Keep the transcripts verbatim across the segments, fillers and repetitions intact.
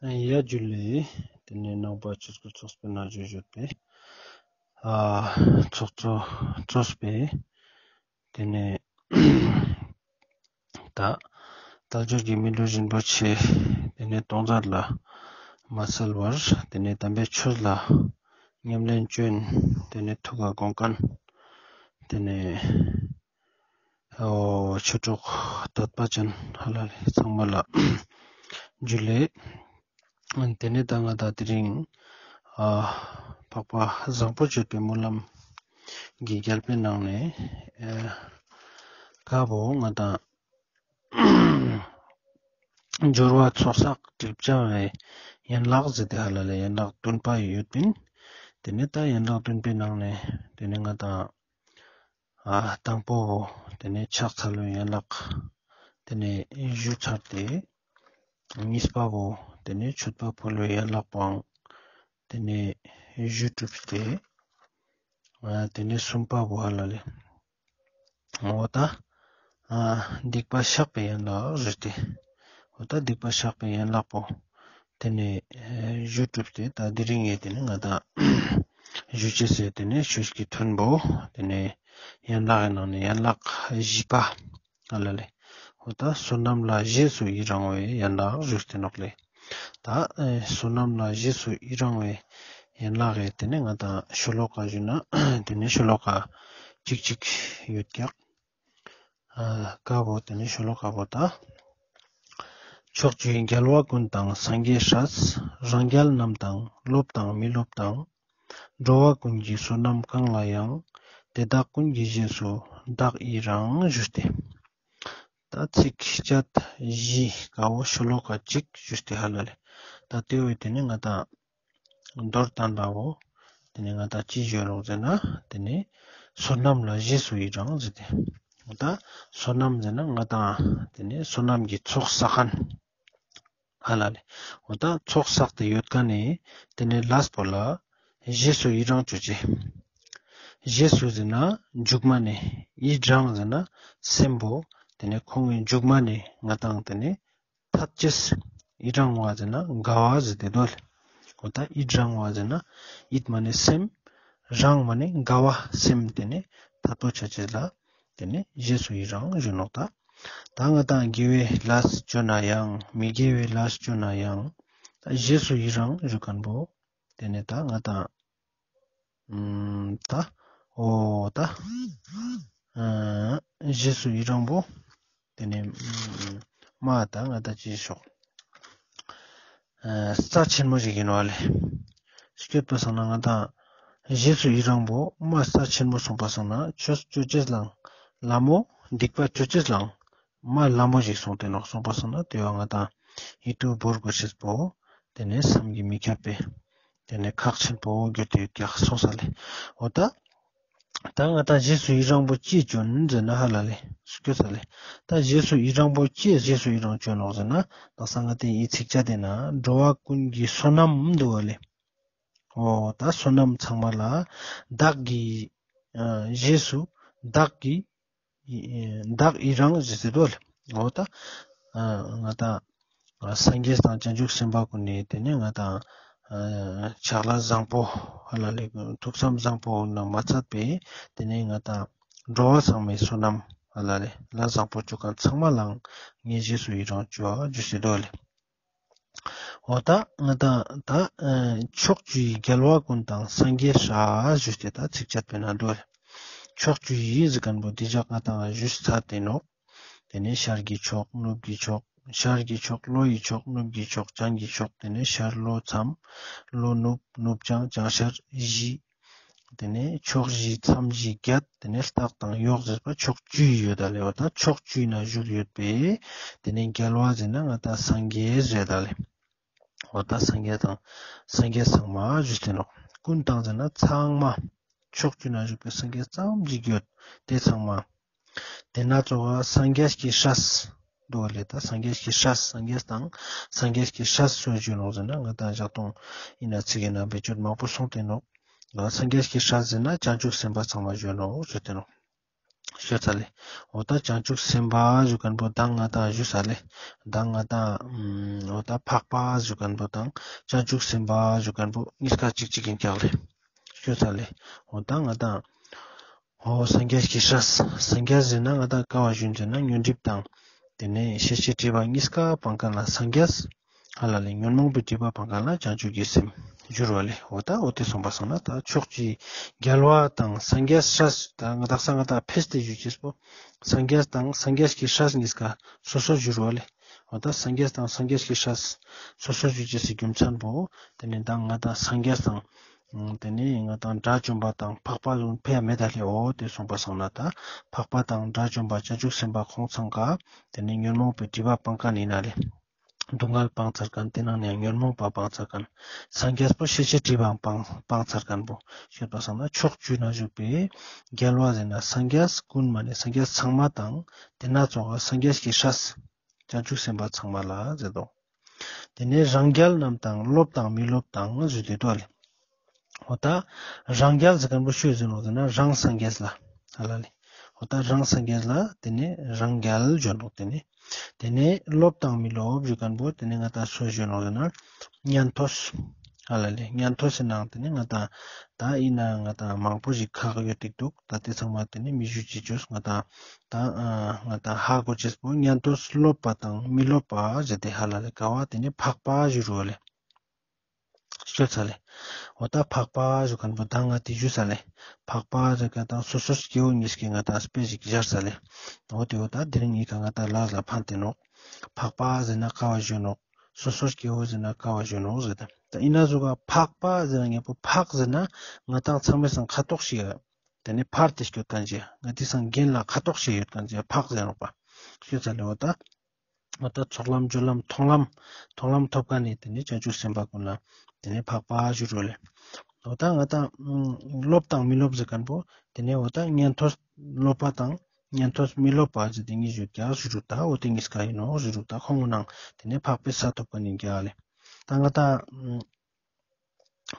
ཡ་ཇུ་ལེ། ཏེ་ནེ་ནང་པ་ཆོས་སྐུལ་ཚོགས་པའི་ནང་ཇུ་ཇུ་ཏེ། ཨ་ཚོགས་གཙོ་གཙོས་པའི། ཏེ་ནེ་ད་དལ་འབྱོར་གྱི་མི་ལུས་རིན་པོ་ཆེ། ཏེ་ནེ་སྟོང་ཟད་ལ་མ་སལ་བར། ཏེ་ནེ་དམ་པའི་ཆོས་ལ་ཉམས་ལེན་ཅོ་ཨིན། ཏེ་ནེ་ཐུགས་ཀ་དགོངས་ཁན། ཏེ་ནེ་ཨོ་ཆོས་གྲོགས་དད་པ་ཅན་ཧ་ལ་ལེ་ཚང་མ་ལ་ཇུ་ལེ། ཏེ་ནེ་ད་ང་དང་དེ་རིང་ཨ་འཕགས་པ་བཟང་པོ་སྤྱོད་པའི་སྨོན་ལམ་གྱི་རྒྱལ་པོའི་ནང་ནེ་ཨ་ཀ་བོ་ང་དང་སྦྱོར་བ་ཚོགས་བསགས་སྒྲིབ་སྦྱང་བའི་ཡན་ལག་ཟེར་ཏེ་ཧ་ལ་ལེ་ཡན་ལག་བདུན་པ་ཡོད་པིན། ཏེ་ནེ་ད་ཡན་ལག་བདུན་པའི་ནང་ནེ་ཏེ་ནེ་ང་དང་ཨ་དང་པོ་བོ་ཏེ་ནེ་ཕྱག་འཚལ་བའི་ཡན་ལག་ཏེ་ནེ་ཞུ་ཚར་ཏེ། གཉིས་པ་བོ་ཏེ་ནེ་མཆོད་པ་ཕུལ་བའི་ཡན་ལག་པོའང་ཏེ་ནེ་ཞུ་གྲུབ་སྟེ། ཨ་ཏེ་ནེ་གསུམ་པ་བོ་ཧ་ལ་ལེ། འོ་ད་ཨ་སྡིག་པ་བཤགས་པའི་ཡན་ལག་ཟེར་ཏེ། འོ་ད་སྡིག་པ་བཤགས་པའི་ཡན་ལག་པོ་ཏེ་ནེ་ཞུ་གྲུབ་སྟེ། ད་དེ་རིང་ངས་ཏེ་ནེ་ང་དང་ཞུ་ཅེས་སི་ཏེ་ནེ་ཆོས་ཀྱི་མཐུན་པོ་ཏེ་ནེ་ཡན་ལག་གི་ནང་ནེ་ཡན་ལག་བཞི་པ་ཧ་ལ་ལེ། འོ་ད་བསོད་ནམས་ལ་རྗེས་སུ་ཡི་རང་བའི་ཡན་ལག་ཞུས་ཏེ་ནོག་ལེ། ད་ཨེ་བསོད་ནམས་ལ་རྗེས་སུ་ཡི་རང་བའི་ཡན་ལག་གི་ཏེ་ནེ་ང་དང་ཤོ་ལོ་ཀ་ཞུ་ན་ཏེ་ནེ་ཤོ་ལོ་ཀ་ཅིག་ཅིག་ཡོད་ཀྱག། ཨ་ཀ་བོ་ཏེ་ནེ་ཤོ་ལོ་ཀ་བོ་ད། ཕྱོགས་བཅུའི་རྒྱལ་བ་ཀུན་དང་སངས་རྒྱས་སྲས། རང་རྒྱལ་རྣམས་དང་སློབ་དང་མི་སློབ་དང་། འགྲོ་བ་ཀུན་གྱི་བསོད་ནམས་གང་ལ་ཡང་། དེ་དག་ཀུན་གྱི་རྗེས་སུ་བདག་ཡི་རང་ཞུས་ཏེ། ད་ཚིགས་བཅད་བཞི་ཀ་བོ་ཤོ་ལོ་ཀ་གཅིག་ཞུས་ཏེ་ཧ་ལ་ལེ། ད་ཏེ་བོ་ཏེ་ནེ་ང་དང་མདོར་བསྟན་པ་བོ་ཏེ་ནེ་ང་དང་ཅི་ཞུ་ནོག་ཟེར་ན་ཏེ་ནེ་བསོད་ནམས་ལ་རྗེས་སུ་ཡི་རང་ཟེར་ཏེ། འོ་ད་བསོད་ནམས་ཟེར་ན་ང་དང་ཏེ་ནེ་བསོད་ནམས་ཀྱི་ཚོགས་བསགས་ཁན་ཧ་ལ་ལེ། འོ་ད་ཚོགས་བསགས་ཏེ་ཡོད་ཁན་ནི་ཏེ་ནེ་ལས་པོ་ལ་རྗེས་སུ་ཡི་རང་ཅོ་ཅེས། རྗེས་སུ་ཟེར་ན་མཇུག་མ་ནེ། ཡི་རང་ཟེར་ན་སེམས་པོ་ཏེ་ནེ་ཁོང་གི་མཇུག་མ་ནེ་ང་དང་ཏེ་ནེ་ཐད་ཅེས། ཡི་རང་བ་ཟེར་ན་དགའ་བ་ཟེར་ཏེ་དོ་ལེ། འོ་ད་ཡི་རང་བ་ཟེར་ན་ཡིད་མ་ནེ་སེམས། རང་མ་ནེ་དགའ་བ་སེམས་ཏེ་ནེ་ཐད་པོ་ཆ་ཅེས་ལ་ཏེ་ནེ་རྗེས་སུ་ཡི་རང་ཞུ་ནོག་ད། ད་ང་དང་དགེ་བའི་ལས་ཅོ་ན་ཡང་མི་དགེ་བའི་ལས་ཅོ་ན་ཡང་ད་རྗེས་སུ་ཡི་རང་ཞུ་ཁན་བོ་ཏེ་ནེ་ད་ང་དང་ཨམ་ད་འོ་ད་ཨ་རྗེས་སུ་ཡི་རང་བོ་ཏེ་ནེ་ཨམ་མ་ད་ང་དང་ཅི་ཞོག་ཨ་རྩ་ཆེན་མོ་ཞིག་ཨིན་ནོག་ལེ། སྐྱོད་པ་སང་ན་ང་དང་རྗེས་སུ་ཡི་རང་བོ་མ་རྩ་ཆེན་མོ་སོང་པ་སང་ན་ཆོས་ཅོ་ཅེས་ལའང་ལ་མོ། སྡིག་པ་ཅོ་ཅེས་ལའང་མ་ལ་མོ་ཞིག་སོང་སྟེ་ནོག། སོང་པ་སང་ན་ཏེ་བོ་ང་དང་ཡིད་དུ་བོར་གོས་ཤེས་པོ་ཏེ་ནེ་བསམ་གྱིས་མི་ཁྱབ་པའི་ཏེ་ནེ་ཁག་ཆེན་པོ་གྱུར་ཏེ་ཡོད་ཀྱག་སོང་ས་ལེ། འོ་ད་ད་ང་དང་རྗེས་སུ་ཡི་རང་བོ་ཅི་ཅོ་ཨིན་ཟེར་ན་ཧ་ལ་ལེ་སྐྱོད་ས་ལེ། ད་རྗེས་སུ་ཡི་རང་བོ་ཅི་རྗེས་སུ་ཡི་རང་ཅོ་ནོག་ཟེར་ན་ད་སང་ང་དང་ཡི་ཚིགས་བཅད་ཏེ་ན་འགྲོ་བ་ཀུན་གྱི་བསོད་ནམས་དུག་པ་ལེ། འོ་ད་བསོད་ནམས་ཚང་མ་ལ་བདག་གི་ཨ་རྗེས་སུ་བདག་གི་བདག་ཡི་རང་ཞུ་ཟེར་དོ་ལེ། འོ་ད་ཨ་ང་དང་ཨ་སངས་རྒྱས་དང་བྱང་ཆུབ་སེམས་དཔའ་ཀུན་ནི་ཏེ་ནེ་ང་དང་ཨ་ཕྱག་ལས་བཟང་པོ་ཧ་ལ་ལེ་ཐུགས་བསམ་བཟང་པོ་ནང་མ་ཚད་པའི་ཏེ་ནེ་ང་དང་འགྲོ་བ་ཚང་མའི་བསོད་ནམས་ཧ་ལ་ལེ་ལས་བཟང་པོ་ཅོ་ཁན་ཚང་མ་ལའང་ངས་རྗེས་སུ་ཡི་རང་ཅོ་ཞུ་ཟེར་དོ་ལེ། འོ་ད་ང་དང་ད་ཨ་ཕྱོགས་བཅུའི་རྒྱལ་བ་ཀུན་དང་སངས་རྒྱས་སྲས་ཞུས་ཏེ་ད་ཚིགས་བཅད་པའི་ནང་དུ་ཕྱོགས་བཅུའི་ཟེར་ཁན་བོ་ཏེ་ཞག་ང་དང་ཞུས་ཚར་ཏེ་ནོག། ཏེ་ནེ་ཤར་གྱི་ཕྱོགས་ནུབ་ཀྱི་ཕྱོགས་ཤར་གྱི་ཕྱོགས་ལྷོ་ཡི་ཕྱོགས་ནུབ་ཀྱི་ཕྱོགས་བྱང་གི་ཕྱོགས་ཏེ་ནེ་ཤར་ལྷོ་མཚམས་ལྷོ་ནུབ་ནུབ་བྱང་བྱང་ཤར་བཞི། ཏེ་ནེ་ཕྱོགས་བཞི་མཚམས་བཞི་བརྒྱད། ཏེ་ནེ་ལྟག་དང་གཡོག་ཟེར་བ་ཕྱོགས་བཅུའི་ཡོད་ད་ལེ། འོ་ད་ཕྱོགས་བཅུའི་ནང་བཞུགས་ཡོད་པའི་ཏེ་ནེ་རྒྱལ་བ་ཟེར་ན་ང་དང་སངས་རྒྱས་ཟེར་ད་ལེ། འོ་ད་སངས་རྒྱས་དང་སངས་རྒྱས་ཚང་མ་ཞུས་ཏེ་ནོག། ཀུན་དང་ཟེར་ན་ཚང་མ། ཕྱོགས་བཅུའི་ནང་བཞུགས་པའི་སངས་རྒྱས་ཙམ་ཞིག་ཡོད་ཏེ་ཚང་མ། ཏེ་ན་ཙོགས་སངས་རྒྱས་ཀྱི་སྲས་དུག་པ་ལེ། ད་སངས་རྒྱས་ཀྱི་སྲས་སངས་རྒྱས་དང་སངས་རྒྱས་ཀྱི་སྲས་སུ་ཞུ་ནོག་ཟེར་ན་ང་དང་ཞག་དང་ཡིན་ན་ཚིག་གི་ནང་བེད་སྤྱོད་མང་པོ་སོང་སྟེ་ནོག། སངས་རྒྱས་ཀྱི་སྲས་ཟེར་ན་བྱང་ཆུབ་སེམས་དཔའ་ཚང་མ་ཞུ་ནོག་ཞུ་སྟེ་ནོག། ཤོད་ཚར་ལེ། འོ་ད་བྱང་ཆུབ་སེམས་དཔའ་ཞུ་ཁན་པོ་དང་ང་དང་ཞུ་ས་ལེ། དང་ང་དང་འོ་ད་འཕགས་པ་ཞུ་ཁན་པོ་དང་བྱང་ཆུབ་སེམས་དཔའ་ཞུ་ཁན་པོ་གཉིས་ཀ་གཅིག་གཅིག་ཡིན་ཀྱག་ལེ། ཤོད་ཚར་ལེ། འོ་ད་ང་དང་འོ་སངས་རྒྱས་ཀྱི་སྲས། སངས་རྒྱས་ཟེར་ན་ང་དང་ཀ་བ་ཞུན་ཟེར་ན་ཉོན་སྒྲིབ་དང་དེ་ནས་ཤེས་བྱའི་སྒྲིབ་པ་གཉིས་ཀ་སྤང་ཁན་ལ་སངས་རྒྱས། ཧ་ལ་ལེ། ཉོན་མོངས་པའི་སྒྲིབ་པ་སྤང་ཁན་ལ་བྱང་ཆུབ་ཀྱི་སེམས་ཞུ་བ་ལེ། འོ་ད་འོ་དེ་སོང་པ་སང་ན་ད་ཕྱོགས་ཀྱི་རྒྱལ་བ་དང་སངས་རྒྱས་སྲས། ད་ང་དག་ས་ང་དང་ཕེས་ཏེ་ཞུ་ཅེས་པོ་སངས་རྒྱས་དང་སངས་རྒྱས་ཀྱི་སྲས་གཉིས་ཀ་སོ་སོ་ཞུ་བ་ལེ། འོ་ད་སངས་རྒྱས་དང་སངས་རྒྱས་ཀྱི་སྲས་སོ་སོ་ཞུ་ཅེས་སི་རྒྱུ་མཚན་པོ་དེ་ནས་ད་ང་དང་སངས་རྒྱས་དང་དེ་ནས་ང་དང་དགྲ་བཅོམ་པ་དང་འཕགས་པ་ལུང་ཕེ་ཡ་མེད་ད་ལེ། འོ་དེ་སོང་པ་སང་ན་ད་འཕགས་པ་དང་དགྲ་བཅོམ་པ་བྱང་ཆུབ་སེམས་དཔའ་ཁོང་ཚང་ཀ་དེ་ནས་ཉོན་མོངས་པའི་སྒྲིབ་པ་སྤང་ཁན་ཡིན་ན་ལེ། སྡུག་བསྔལ་སྤང་ཚར་ཁན། དེ་ནང་ནས་ཉོན་མོངས་པ་སྤང་ཚར་ཁན། སངས་རྒྱས་པོ་ཤེས་བྱའི་སྒྲིབ་པའང་སྤང་སྤང་ཚར་ཁན་པོ་ཤོད་པ་སང་ན་ཕྱོགས་བཅུ་ན་བཞུགས་པའི་རྒྱལ་བ་ཟེར་ན་སངས་རྒྱས་ཀུན་མ་ནེ་སངས་རྒྱས་ཚང་མ་དང་དེ་ན་ཙོགས་སངས་རྒྱས་ཀྱི་སྲས་བྱང་ཆུབ་སེམས་དཔའ་ཚང་མ་ལ་ཟེར་དོ། དེ་ནས་རང་རྒྱལ་རྣམས་དང་སློབ་དང་མི་སློབ་དང་ཞུ་དེ་དོ་ལེ། འོ་ད་རང་རྒྱལ་ཟེར་ཁན་པོ་ཤོད་ཟེར་ནོག་ཟེར་ན་རང་སངས་རྒྱས་ལ་ཧ་ལ་ལེ། འོ་ད་རང་སངས་རྒྱས་ལ་དེ་ནས་རང་རྒྱལ་ཞུ་ནོག། དེ་ནས་དེ་ནས་སློབ་དང་མི་སློབ་ཞུ་ཁན་པོ་དེ་ནས་ང་དང་སུ་ཞུ་ནོག་ཟེར་ན་ཉན་ཐོས། ཧ་ལ་ལེ། ཉན་ཐོས་སི་ནང་དེ་ནས་ང་དང་ད་ཡིན་ན་ང་དང་མང་པོ་ཞིག་ཁག་ཡོད་དེ་འདུག། ད་དེ་ཚང་མ་དེ་ནས་མི་ཞུ་ཅེས་ཅོས། ང་དང་ད་ང་དང་ཧ་གོ་ཅེས་པོ་ཉན་ཐོས་སློབ་པ་དང་མི་སློབ་པ་ཟེར་ཏེ་ཧ་ལ་ལེ། ཀ་བ་དེ་ནས་འཕགས་པ་ཞུ་རུ་བ་ལེ། ཤོད་ཚར་ལེ། འོ་ད་འཕགས་པ་ཞུ་ཁན་པོ་ད་ང་དེ་ཞུ་ཚར་ལེ། འཕགས་པ་ཟེར་ཁན་དང་སོ་སོ་སྐྱེ་བོ་གཉིས་ཀྱི་ང་དང་དཔེ་ཞིག་སྦྱར་ཚར་ལེ། འོ་དེ་འོ་ད་དེ་རིང་ངི་ཀ་ང་དང་ལ་ལ་ཕན་ཏེ་ནོག། འཕགས་པ་ཟེར་ན་ཀ་བ་ཞུ་ནོག། སོ་སོ་སྐྱེ་བོ་ཟེར་ན་ཀ་བ་ཞུ་ནོག་ཟེར་ཏེ། ད་ཡིན་ན་ཟུག་ག་འཕགས་པ་ཟེར་ན་ངེས་པོ་འཕགས་ཟེར་ན་ང་དང་ཚང་མའི་སང་ཁ་ཐོག་ཞིག་ཡ། དེ་ནས་ཕར་ཏེ་སྐྱོད་ཁན་ཞིག་ཡ། ང་དེ་སང་གྱེན་ལ་ཁ་ཐོག་ཞིག་ཡོད་ཁན་ཞིག་ཡ་འཕགས་ཟེར་ནོག་པ། ཤོད་ཚར་ལེ། འོ་ད། འོ་ད་ཚོགས་ལམ་སྦྱོར་ལམ་མཐོང་ལམ་མཐོང་ལམ་ཐོབ་ཁན་ནི་དེ་ནས་བྱང་ཆུབ་སེམས་དཔའ་ཀུན་ལ་དེ་ནས་འཕགས་པ་ཞུ་རུ་ལེ། འོ་ད་ང་དང་སློབ་དང་མི་སློབ་ཟེར་ཁན་པོ་དེ་ནས་འོ་ད་ཉན་ཐོས་སློབ་པ་དང་ཉན་ཐོས་མི་སློབ་པ་ཟེར་ཏེ་གཉིས་ཡོད་ཀྱག་ཞུ་རུ། ད་འོ་དེ་གཉིས་ཀ་ཡིན་ནོག་ཞུ་རུ། ད་ཁོང་གུན་ནང་དེ་ནས་འཕགས་པའི་ས་ཐོབ་ཁན་ཡིན་ཀྱག་ལེ། ད་ང་དང་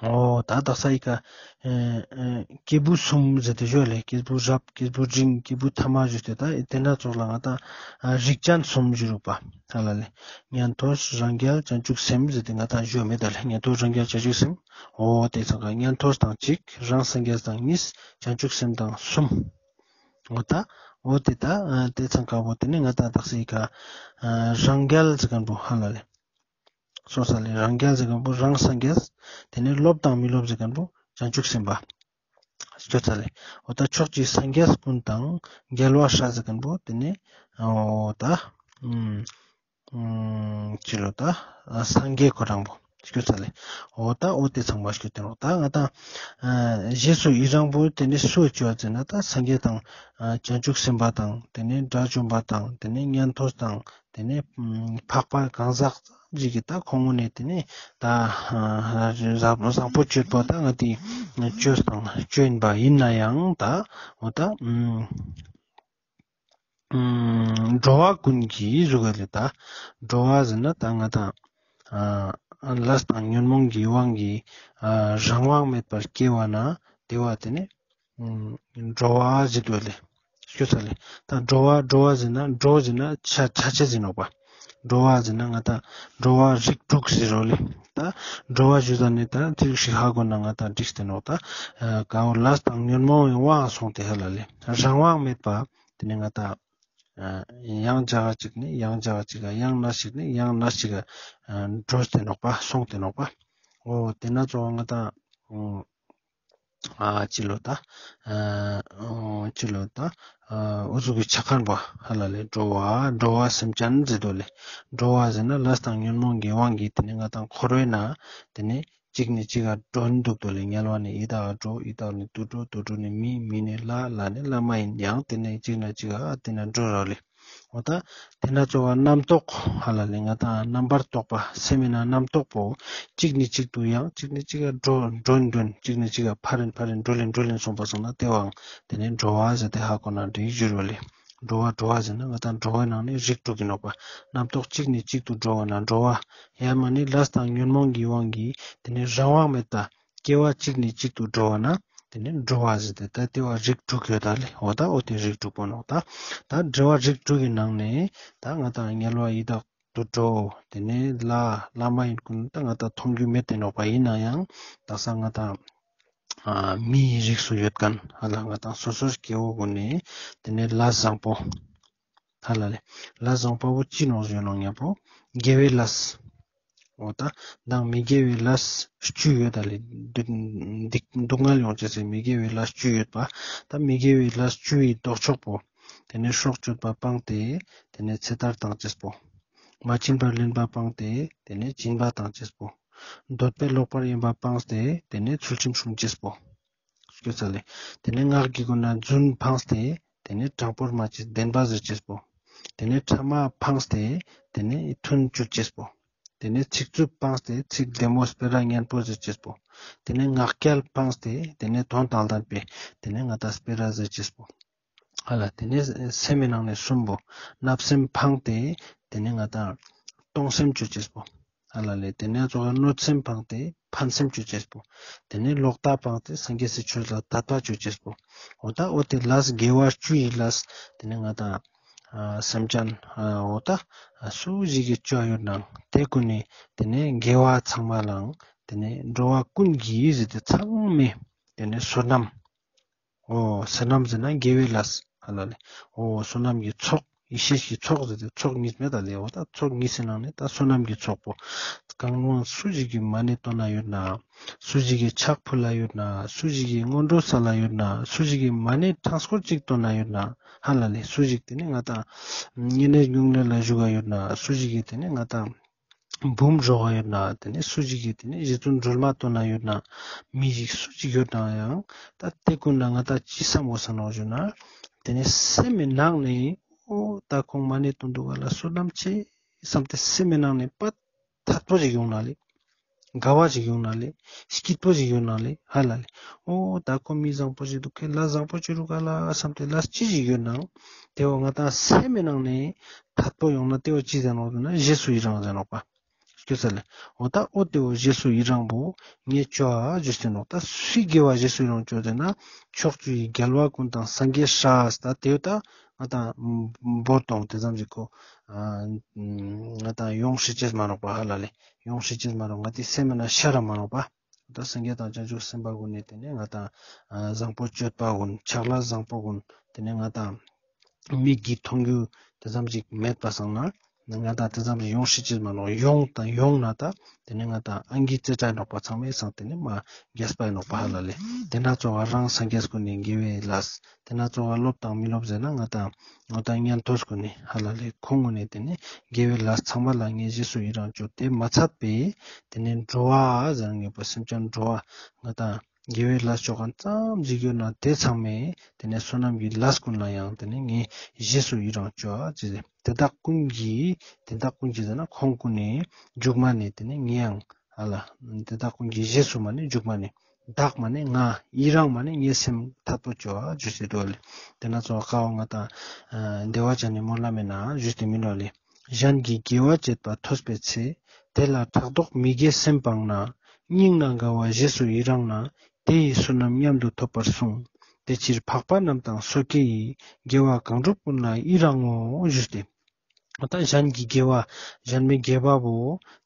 འོ་ད་དག་ས་ཡི་ཀ་ཨེ་ཨེ་སྐྱེས་བུ་གསུམ་ཟེར་ཏེ་ཞུ་ལེ། སྐྱེས་བུ་རབ། སྐྱེས་བུ་འབྲིང་། སྐྱེས་བུ་ཐ་མ་ཞུས་ཏེ་ད་དེ་ན་ཙོགས་ལ་ང་དང་ཨ་རིགས་ཅན་གསུམ་ཞུ་རུག་པ། ཧ་ལ་ལེ། ཉན་ཐོས་རང་རྒྱལ་བྱང་ཆུབ་སེམས་ཟེར་ཏེ་ང་དང་ཞུ་མེད་ད་ལེ། ཉན་ཐོས་རང་རྒྱལ་བྱང་ཆུབ་སེམས། འོ་དེ་ཚང་ཀ་ཉན་ཐོས་དང་གཅིག། རང་སངས་རྒྱས་དང་གཉིས། བྱང་ཆུབ་སེམས་དང་གསུམ། འོ་ད་འོ་དེ་ད་ཨ་དེ་ཚང་ཀ་བོ་དེ་ནས་ང་དང་དག་ས་ཡི་ཀ་ཨ་རང་རྒྱལ་ཟེར་ཁན་བོ་ཧ་ལ་ལེ། སོང་ས་ལེ། རང་རྒྱལ་ཟེར་ཁན་བོ་རང་སངས་རྒྱས། དེ་ནས་སློབ་དང་མི་སློབ་ཟེར་ཁན་བོ་བྱང་ཆུབ་སེམས་དཔའ། ཤོད་ཚར་ལེ། འོ་ད་ཕྱོགས་ཀྱི་སངས་རྒྱས་ཀུན་དང་རྒྱལ་བ་སྲས་ཟེར་ཁན་བོ་དེ་ནས་འོ་ད་ཨུམ་ཨུམ་ཅི་ལོ་ད་ཨ་སངས་རྒྱས་ཁོ་རང་བོ་ཤོད་ཚར་ལེ། འོ་ད་འོ་དེ་ཚང་མ་ཤོད་དེ་ནོག། ད་ང་དང་ཨ་རྗེས་སུ་ཡི་རང་བོ་དེ་ནས་སུ་ཅི་བ་ཟེར་ན་ད་སངས་རྒྱས་དང་ཨ་བྱང་ཆུབ་སེམས་དཔའ་དང་དེ་ནས་དགྲ་བཅོམ་པ་དང་དེ་ནས་ཉན་ཐོས་དང་དེ་ནས་ཨུམ་འཕགས་པ་གང་ཟག་ཅིག་གི་ད་ཁོང་ངོ་ནས་དེ་ནས་ད་བཟང་བཟང་པོ་སྤྱོད་པོ་ད་ང་དེ་སྤྱོད་དང་སྤྱོད་ཡིན་པ་ཡིན་ན་ཡང་ད་འོ་ད་འགྲོ་བ་ཀུན་གྱི་ཟུག་ག་ལེ། ད་འགྲོ་བ་ཟེར་ན་ད་ང་དང་ལས་དང་ཉོན་མོངས་ཀྱི་དབང་གིས་རང་དབང་མེད་པར་སྐྱེ་བ་ན་དེ་བ་དེ་ནས་འགྲོ་བ་ཟེར་དུ་ལེ། ཤོད་ཚར་ལེ། ད་འགྲོ་བ་འགྲོ་བ་ཟེར་ན་འགྲོ་ཟེར་ན་ཆ་ཆ་ཆ་ཟེར་ནོག་པ། འགྲོ་བ་ཟེར་ན་ང་དང་འགྲོ་བ་རིགས་དྲུག་ཟེར་རོ་ལེ། ད་འགྲོ་བ་ཞུ་ས་ནས་ད་ཐིག་ཞིག་ཧ་གོ་ན་ང་དང་འགྲིག་སྟེ་ནོག། ད་ག་འོ་ལས་དང་ཉོན་མོངས་ཡང་དབང་སོང་སྟེ་ཧ་ལ་ལེ། རང་དབང་མེད་པ་དེ་ནས་ང་དང་ཡང་ཇག་ཅིག་ནས་ཡང་ཇག་ཅིག་ག་ཡང་ན་ཞིག་ནས་ཡང་ན་ཞིག་ག་འགྲོ་སྟེ་ནོག་པ། སོང་སྟེ་ནོག་པ། འོ་དེ་ན་ཙོགས་ང་དང་ཨ་ཅི་ལོ་ད། ཨ་ཅི་ལོ་ད། ཨ་འུ་ཚུགས་ཀྱི་ཆ་ཁན་བོ་ཧ་ལ་ལེ། འགྲོ་བ་འགྲོ་བ་སེམས་ཅན་ཟེར་དོ་ལེ། འགྲོ་བ་ཟེར་ན་ལས་དང་ཉོན་མོངས་ཀྱི་དབང་གིས་དེ་ནས་ང་དང་འཁོར་བའི་ནང་དེ་ནས་གཅིག་ནས་གཅིག་ག་འགྲོ་འདུག་དོ་ལེ། དམྱལ་བ་ནས་ཡི་དྭགས་འགྲོ། ཡི་དྭགས་ནས་དུད་འགྲོ། དུད་འགྲོ་ནས་མི། མི་ནས་ལྷ། ལྷ་ནས་ལྷ་མ་ཡིན་ཡང་དེ་ནས་གཅིག་ནས་གཅིག་ག་དེ་ནས་འགྲོ་ར་ལེ། འོ་ད་དེ་ན་ཙོགས་པ་རྣམ་རྟོག་ཧ་ལ་ལེ། ང་དང་རྣམ་པར་རྟོག་པ་སེམས་མེད་ན་རྣམ་རྟོག་པོ་གཅིག་ནས་གཅིག་ཏུ་ཡང་གཅིག་ནས་གཅིག་ག་འགྲོ་འགྲོ་འདོན། གཅིག་ནས་གཅིག་ག་ཕར་རིན་ཕར་རིན་འགྲོ་ལེན་འགྲོ་ལེན་སོང་པ་སོང་ན་དེ་བའང་དེ་ནས་འགྲོ་བ་ཟེར་ཏེ་ཧ་གོ་ན་འགྲིག་ཞུ་རོ་ལེ། འགྲོ་བ་འགྲོ་བ་ཟེར་ན་ང་དང་འགྲོ་བའི་ནང་ནས་རིགས་དྲུག་གི་ནོག་པ། རྣམ་རྟོག་གཅིག་ནས་གཅིག་ཏུ་འགྲོ་བ་ན་འགྲོ་བ། ཡང་མ་ནི་ལས་དང་ཉོན་མོངས་ཀྱི་དབང་གིས་དེ་ནས་རང་དབང་མེད་པ་སྐྱེ་བ་གཅིག་ནས་གཅིག་ཏུ་འགྲོ་བ་ན་ དེ་ནས་འགྲོ་བ་ཟེར་ཏེ་ད་དེ་བ་རིགས་དྲུག་ཡོད་ད་ལེ། འོ་ད་འོ་དེ་རིགས་དྲུག་པོ་ནོག་ད། ད་འགྲོ་བ་རིགས་དྲུག་གི་ནང་ནས་ད་ང་ཏང་དམྱལ་བ་ཡི་དྭགས་དུད་འགྲོ། དེ་ནས་ལྷ་ལྷ་མ་ཡིན་ཀུན་ད་ང་ཏང་མཐོང་རྒྱུ་མེད་དེ་ནོག་པ། ཡིན་ན་ཡང་དག་ས་ང་ཏང་ཨ་མིའི་རིགས་སུ་ཡོད་མཁན་ཧ་ལ་ང་ཏང་སོ་སོ་སྐྱེ་བོ་ཀུན་ནས་དེ་ནས་ལས་བཟང་པོ་ཧ་ལ་ལེ། ལས་བཟང་པོ་བོ་ཅི་ནོག་ཟེར་ན་ཉམ་པོ་དགེ་བའི་ལས། འོ་ད་དང་མི་དགེ་བའི་ལས་བཅུ་ཡོད་ད་ལེ། སྡུག་སྡུག་བསྔལ་ཡོང་ཅེས་སི་མི་དགེ་བའི་ལས་བཅུ་ཡོད་པ། ད་མི་དགེ་བའི་ལས་བཅུ་ཡི་ལྡོག་ཕྱོགས་པོ། དེ་ནས་སྲོག་གཅོད་པ་སྤངས་ཏེ་དེ་ནས་ཚེ་ཐར་བཏང་ཅེས་པོ། མ་བྱིན་པར་ལེན་པ་སྤངས་ཏེ་དེ་ནས་སྦྱིན་པ་བཏང་ཅེས་པོ། འདོད་པས་ལོག་པར་གཡེམ་པ་སྤངས་ཏེ་དེ་ནས་ཚུལ་ཁྲིམས་སྲུང་ཅེས་པོ། སྐྱོ་ཚ་ལེ། དེ་ནས་ངག་གི་སྒོ་ནས་རྫུན་འཕངས་ཏེ་དེ་ནས་དྲང་པོར་སྨྲ་ཅེས་བདེན་པ་ཟེར་ཅེས་པོ། དེ་ནས་ཕྲ་མ་འཕངས་ཏེ་དེ་ནས་མཐུན་གྱུར་ཅེས་པོ། དེ་ནས་ཚིག་རྩུབ་འཕངས་ཏེ་ཚིག་བདེ་མོ་སྤེ་ར་སྙན་པོ་ཟེར་ཅེས་པོ། དེ་ནས་ངག་འཁྱལ་འཕངས་ཏེ་དེ་ནས་དོན་དང་ལྡན་པའི་དེ་ནས་ང་ཏང་སྤེ་ར་ཟེར་ཅེས་པོ། ཧ་ལ་དེ་ནས་སེམས་མི་ནང་ནས་གསུམ་པོ། བརྣབ་སེམས་འཕངས་ཏེ་དེ་ནས་ང་ཏང་གཏོང་སེམས་ཅོ་ཅེས་པོ། ཧ་ལ་ལེ། དེ་ནས་ཙོགས་གནོད་སེམས་འཕངས་ཏེ་ཕན་སེམས་ཅོ་ཅེས་པོ། དེ་ནས་ལོག་ལྟ་འཕངས་ཏེ་སངས་རྒྱས་སི་ཆོས་ལ་དད་པ་ཅོ་ཅེས་པོ། འོ་ད་འོ་དེ་ལས་དགེ་བ་བཅུ་ཡི་ལས་དེ་ནས་ང་ཏང་ཨ་སེམས་ཅན་ཨ་འོ་ད་ཨ་སུ་ཞིག་གི་ཅོ་ཡོད་ནའང་དེ་ཀུན་ནི་དེ་ནས་དགེ་བ་ཚང་མ་ལའང་དེ་ནས་འགྲོ་བ་ཀུན་གྱི་ཟེར་ཏེ་ཚང་མའི་དེ་ནས་བསོད་ནམས། འོ་བསོད་ནམས་ཟེར་ན་དགེ་བའི་ལས་ཧ་ལ་ལེ། འོ་བསོད་ནམས་ཀྱི་ཚོགས་ཡེ་ཤེས་ཀྱི་ཚོགས་ཟེར་ཏེ་ཚོགས་གཉིས་མེད་ད་ལེ། འོ་ད་ཚོགས་གཉིས་སི་ནང་ནས་ད་བསོད་ནམས་ཀྱི་ཚོགས་པོ། གང་རུང་སུ་ཞིག་གི་མ་ཎི་བཏོན་ན་ཡོད་ན། སུ་ཞིག་གི་ཕྱག་ཕུལ་ལ་ཡོད་ན། སུ་ཞིག་གི་སྔོན་འགྲོ་སལ་ལ་ཡོད་ན། སུ་ཞིག་གི་མ་ཎི་ཕྲེང་སྐོར་གཅིག་བཏོན་ན་ཡོད་ན། ཧ་ལ་ལེ། སུ་ཞིག་དེ་ནས་ང་ཏང་བསྙེན་གནས་སྨྱུང་གནས་ལ་བཞུགས་ག་ཡོད་ན། སུ་ཞིག་གི་དེ་ནས་ང་ཏང་འབུམ་རྫོགས་ཡོད་ན། དེ་ནས་སུ་ཞིག་གིས་དེ་ནས་རྗེ་བཙུན་སྒྲོལ་མ་བཏོན་ན་ཡོད་ན། མི་ཞིག་སུ་ཞིག་ཡོད་ན་ཡང་ད་དེ་ཀུན་ལ་ང་ཏང་ཅི་བསམ་དགོས་ས་ནོག་ཞུ་ན། དེ་ནས་སེམས་མི་ནང་ནས་འོ་ད་ཁོང་མ་ཎི་བཏོན་འདུག་ག་ལ་བསོད་ནམས་ཆེ་བསམ་སྟེ་སེམས་མི་ནང་ནས་པ་ཐད་པོ་ཞིག་ཡོང་ན་ལེ། དགའ་བ་ཞིག་ཡོང་ན་ལེ། སྐྱིད་པོ་ཞིག་ཡོང་ན་ལེ། ཧ་ལ་ལེ། འོ་ད་ཁོ་མི་བཟང་པོ་ཞིག་འདུག་ཁེ་ལས་བཟང་པོ་ཅི་རུག་ག་ལ་བསམ་སྟེ་ལས་ཅི་ཞིག་ཡོད་ནའང་དེ་བོ་ང་ཏང་སེམས་མི་ནང་ནས་ཐད་པོ་ཡོང་ན་དེ་བོ་ཅི་ཟེར་ནོག་ཟེར་ན་རྗེས་སུ་ཡི་རང་ཟེར་ནོག་པ། སྐྱོ་ས་ལེ། འོ་ད་འོ་དེ་བོ་རྗེས་སུ་ཡི་རང་བོ་ངས་ཅོ་ཨ་ཞུས་ཏེ་ནོག་ད་སུའི་དགེ་བ་རྗེས་སུ་ཡི་རང་ཅོ་ཟེར་ན། ཕྱོགས་བཅུའི་རྒྱལ་བ་ཀུན་དང་སངས་རྒྱས་སྲས་ད་དེ་བོ་ད་ང་ཏང་བོ་དང་དེ་ཙམ་ཞིག་གོ། ང་ཏང་ཡོང་ཤེས་ཅེས་མ་ནོག་པ་ཧ་ལ་ལེ། ཡོང་ཤེས་ཅེས་མ་ནོག་ང་ཏི་སེམས་མི་ན་ཤ་ར་མ་ནོག་པ། ད་སངས་རྒྱས་དང་བྱང་ཆུབ་སེམས་དཔའ་ཀུན་ནི་དེ་ནས་ང་ཏང་བཟང་པོ་སྤྱོད་པ་ཀུན་ཕྱག་ལས་བཟང་པོ་ཀུན་དེ་ནས་ང་ཏང་མིག་གིས་མཐོང་རྒྱུ་དེ་ཙམ་ཞིག་མེད་པ་སང་ན་ང་ཏང་དེ་ཙམ་ཞིག་ཡོང་ཤེས་ཅེས་མ་ནོག་ཡོང་དང་ཡོང་ན་ད་དེ་ནས་ང་ཏང་ཨང་ཀི་རྩེ་གྲ་ནོག་པ་ཚང་མའི་སང་དེ་ནས་མ་རྒྱས་པ་ནོག་པ་ཧ་ལ་ལེ། དེ་ན་གཙོ་བོ་རང་སངས་རྒྱས་ཀུན་ནི་དགེ་བའི་ལས། དེ་ན་གཙོ་བོ་སློབ་དང་མི་སློབ་ཟེར་ན་ང་ཏང་ང་ཏང་ཉན་ཐོས་ཀུན་ནི་ཧ་ལ་ལེ་ཁོང་ཀུན་ནི་དེ་ནི་དགེ་བའི་ལས་ཚང་མ་ལ་ངས་རྗེས་སུ་ཡི་རང་ཅོ། དེ་མ་ཚད་པའི་དེ་ནི་འགྲོ་བ་ཟེར་ངེས་པ་སེམས་ཅན་འགྲོ་བ་ང་ཏང་དགེ་བའི་ལས་ཅོ་མཁན་ཙམ་ཞིག་ཡོད་ན་དེ་ཚང་མའི་དེ་ནི་བསོད་ནམས་ཀྱི་ལས་ཀུན་ལ་ཡང་དེ་ནི་ངས་རྗེས་སུ་ཡི་རང་ཅོ་ཨ་ཅེས་དེ་དག་ཀུན་གྱི་དེ་དག་ཀུན་གྱི་ཟེར་ན་ཁོང་ཀུན་ནི་མཇུག་མ་ནི་དེ་ནི་ངས་ཡང་ཧ་ལ། དེ་དག་ཀུན་གྱི་རྗེས་སུ་མ་ནི་མཇུག་མ་ནི། བདག་མ་ནི་ང་། ཡི་རང་མ་ནི་ངའི་སེམས་ཐད་པོ་ཅོ་ཨ་ཞུས་ཏེ་འདུག་ལེ། དེ་ན་གཙོ་བོ་ཀ་བོ་ང་ཏང་བདེ་བ་ཅན་ནི་སྨོན་ལམ་མེ་ན་ཞུས་ཏེ་མི་ནོག་ལེ། གཞན་གྱི་དགེ་བ་བྱེད་པ་ཐོས་པའི་ཚེ། དེ་ལ་ཕྲག་དོག་མི་དགེ་སེམས་སྤངས་ན། སྙིང་ནས་དགའ་བ་རྗེས་སུ་ཡི་རང་ན། དེ་ཡི་བསོད་ནམས་མཉམ་དུ་ཐོབ་པར་གསུངས། དེ་ཕྱིར་འཕགས་པ་རྣམས་དང་སོ་སྐྱེ་ཡི། དགེ་བ་གང་བསྒྲུབས་ཀུན་ལ་ཡི་རང་ངོ་ཞུས་ཏེ། ད་གཞན་གྱི་དགེ་བ་གཞན་མའི་དགེ་བ་བོ་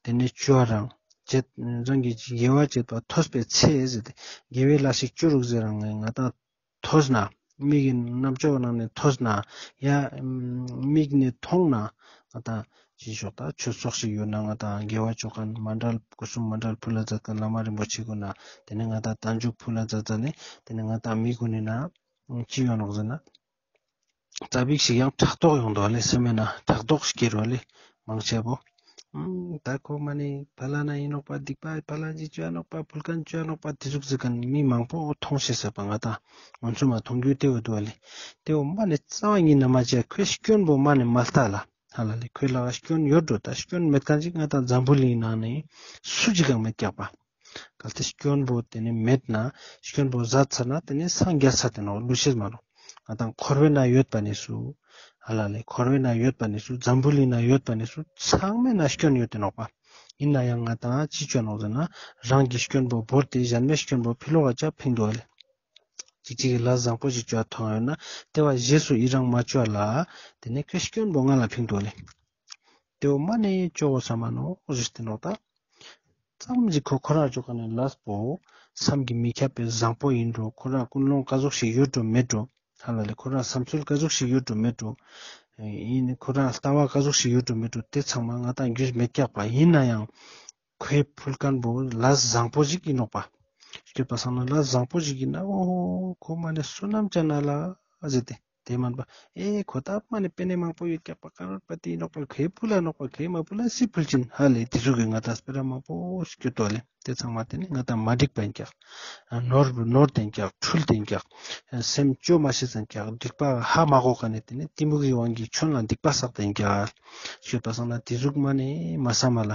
དེ་ནས་ཅོ་རང་བྱེད། རང་གི་དགེ་བ་བྱེད་པ་ཐོས་པའི་ཚེ་ཟེར་ཏེ་དགེ་བའི་ལས་ཤིག་ཅོ་རུག་ཟེར་རང་ང་ཏང་ཐོས་ན་མིག་གི་རྣམ་ཅོག་ནང་ནས་ཐོས་ན་ཡ་མིག་ནས་མཐོང་ན་ང་ཏང་ཅི་ཞོག་ད་ཆོས་ཚོགས་ཤིག་ཡོད་ན་ང་ཏང་དགེ་བ་ཅོ་མཁན་མཎྜལ་སྐུ་གསུམ་མཎྜལ་ཕུལ་ལ་མཛད་མཁན་བླ་མ་རིན་པོ་ཆེ་ཀུན་ན་དེ་ནས་ང་ཏང་རྟ་མཇུག་ཕུལ་ལ་མཛད་མཛད་ནས་དེ་ནས་ང་ཏང་མིག་ཀུན་ནས་ན་ཅི་ཡོང་ནོག་ཟེར་ན། ཙ་པིག་ཞིག་ཡང་ཕྲག་དོག་ཡོང་དོ་ལེ། སེམས་མེད་ན་ཕྲག་དོག་སྐྱེ་རོ་ལེ། མང་ཆེ་བོ། ཨམ་ད་ཁོ་མ་ནི་ཕ་ལ་ན་ཡིན་ནོག་པ་སྡིག་པ་ཕ་ལ་ཅི་ཅོ་ཡ་ནོག་པ་ཕུལ་མཁན་ཅོ་ཡ་ནོག་པ་དེ་ཟུག་ཟེར་མཁན་མི་མང་པོ་མཐོང་ཤེས་ཟེར་པ་ང་ཏང་ང་ཚོ་མ་མཐོང་རྒྱུ་དེ་བོ་འདུག་ལེ། དེ་བོ་མ་ནི་རྩ་བ་ཉིད་ན་མ་བྱས་ཁོའི་སྐྱོན་བོ་མ་ནི་མ་ལྟ་ལ་ཧ་ལ་ལེ། ཁོའི་ལ་བ་སྐྱོན་ཡོད་འགྲོ་ད་སྐྱོན་མེད་མཁན་ཅིག་ང་ཏང་འཛམ་བུ་གླིང་ནང་ནས་སུ་ཅིག་ཀྱང་མེད་ཀྱག་པ། གལ་ཏེ་སྐྱོན་པོ་དེ་ནི་མེད་ན་སྐྱོན་པོ་ཟད་ཚར་ན་དེ་ནི་སངས་རྒྱས་ཚར་ཏེ་ནོག་ལུས་ཤེས་མ་ནོག་ང་ཏང་འཁོར་བའི་ནང་ཡོད་པ་ནི་སུ་ཧ་ལ་ལེ། འཁོར་བའི་ནང་ཡོད་པ་ནི་སུ་འཛམ་བུ་གླིང་ནང་ཡོད་པ་ནི་སུ་ཚང་མའི་ནང་སྐྱོན་ཡོད་དེ་ནོག་པ། ཡིན་ན་ཡང་ང་ཏང་ཅི་ཅོ་ནོག་ཟེར་ན་རང་གི་སྐྱོན་པོ་བོར་ཏེ་གཞན་མའི་སྐྱོན་པོ་ཕི་ལོག་ག་ཅག་ཕིང་འདུག་ལེ། ཅིག་ཅིག་གི་ལས་བཟང་པོ་ཞིག་ཅོ་ཐོང་ཡོད་ན་ཏེ་བོ་རྗེས་སུ་ཡི་རང་མ་ཅོ་ལ་ཏེ་ནེ་ཁོའི་སྐྱོན་པོ་ང་ལ་ཕིང་དུག་ལེ། ཏེ་བོ་མ་ནེ་ཅོ་གོས་ས་མ་ནོག་ཞུས་ཏེ་ནོག་ད། ཙམ་ཞིག་ཁོ་ཁོ་རང་ཅོ་ཁན་ནི་ལས་པོ་བསམ་གྱིས་མི་ཁྱབ་པའི་བཟང་པོ་ཨིན་འགྲོ། ཁོ་རང་ཀུན་སློང་ཀ་ཟུག་ཞིག་ཡོད་འགྲོ་མེད་འགྲོ། ཧ་ལ་ལེ། ཁོ་རང་བསམ་ཚུལ་ཀ་ཟུག་ཞིག་ཡོད་འགྲོ་མེད་འགྲོ། ཨིན་ཁོ་རང་ལྟ་བ་ཀ་ཟུག་ཞིག་ཡོད་འགྲོ་མེད་འགྲོ། ཏེ་ཚང་མ་ང་ཏང་རྒྱུས་མེད་ཀྱག་པ་ཨིན་ནའང་ཁོའི་ཕུལ་ཁན་པོ་ལས་བཟང་པོ་ཞིག་ཨིན་ནོག་པ། སྐྱོད་པ་སང་ན་ལས་བཟང་པོ་ཞིག་ཨིན་ན་འོ་ཁོ་མ་ནེ་བསོད་ནམས་ཅན་ན་ལ་ཟེར་ཏེ། ཏེ་མན་པ་ཨེ་ཁོ་ད་མ་ནེ་པེ་ནེ་མང་པོ་ཡོད་ཀྱག་པ། ཀ་རོར་པ་ཏི་ཨིན་ནོག་པ། ཁོའི་ཕུལ་ལ་ནོག་པ། ཁོའི་མ་ཕུལ་ལ་སི་ཕུལ་ཅིན་ཧ་ལེ། ཏེ་ཟུག་གི་ང་ཏང་སྤེ་ར་མང་པོ་སྐྱོད་དོ་ལེ། ཏེ་ཚང་མ་ཏེ་ནེ་ང་ཏང་མ་འགྲིག་པ་ཨིན་ཀྱག། ནོར་ནོར་ཏེ་ཨིན་ཀྱག། འཁྲུལ་ཏེ་ཨིན་ཀྱག། སེམས་ཅོ་མ་ཤེས་ཏེ་ཨིན་ཀྱག། སྡིག་པ་ཧ་མ་གོ་ཁན་ནི་ཏེ་ནེ་གཏི་མུག་གི་དབང་གིས་ཆོན་ལ་སྡིག་པ་བསགས་ཏེ་ཨིན་ཀྱག། སྐྱོད་པ་སང་ན་ཏེ་ཟུག་མ་ནེ་མ་བསམ་མ་ལ།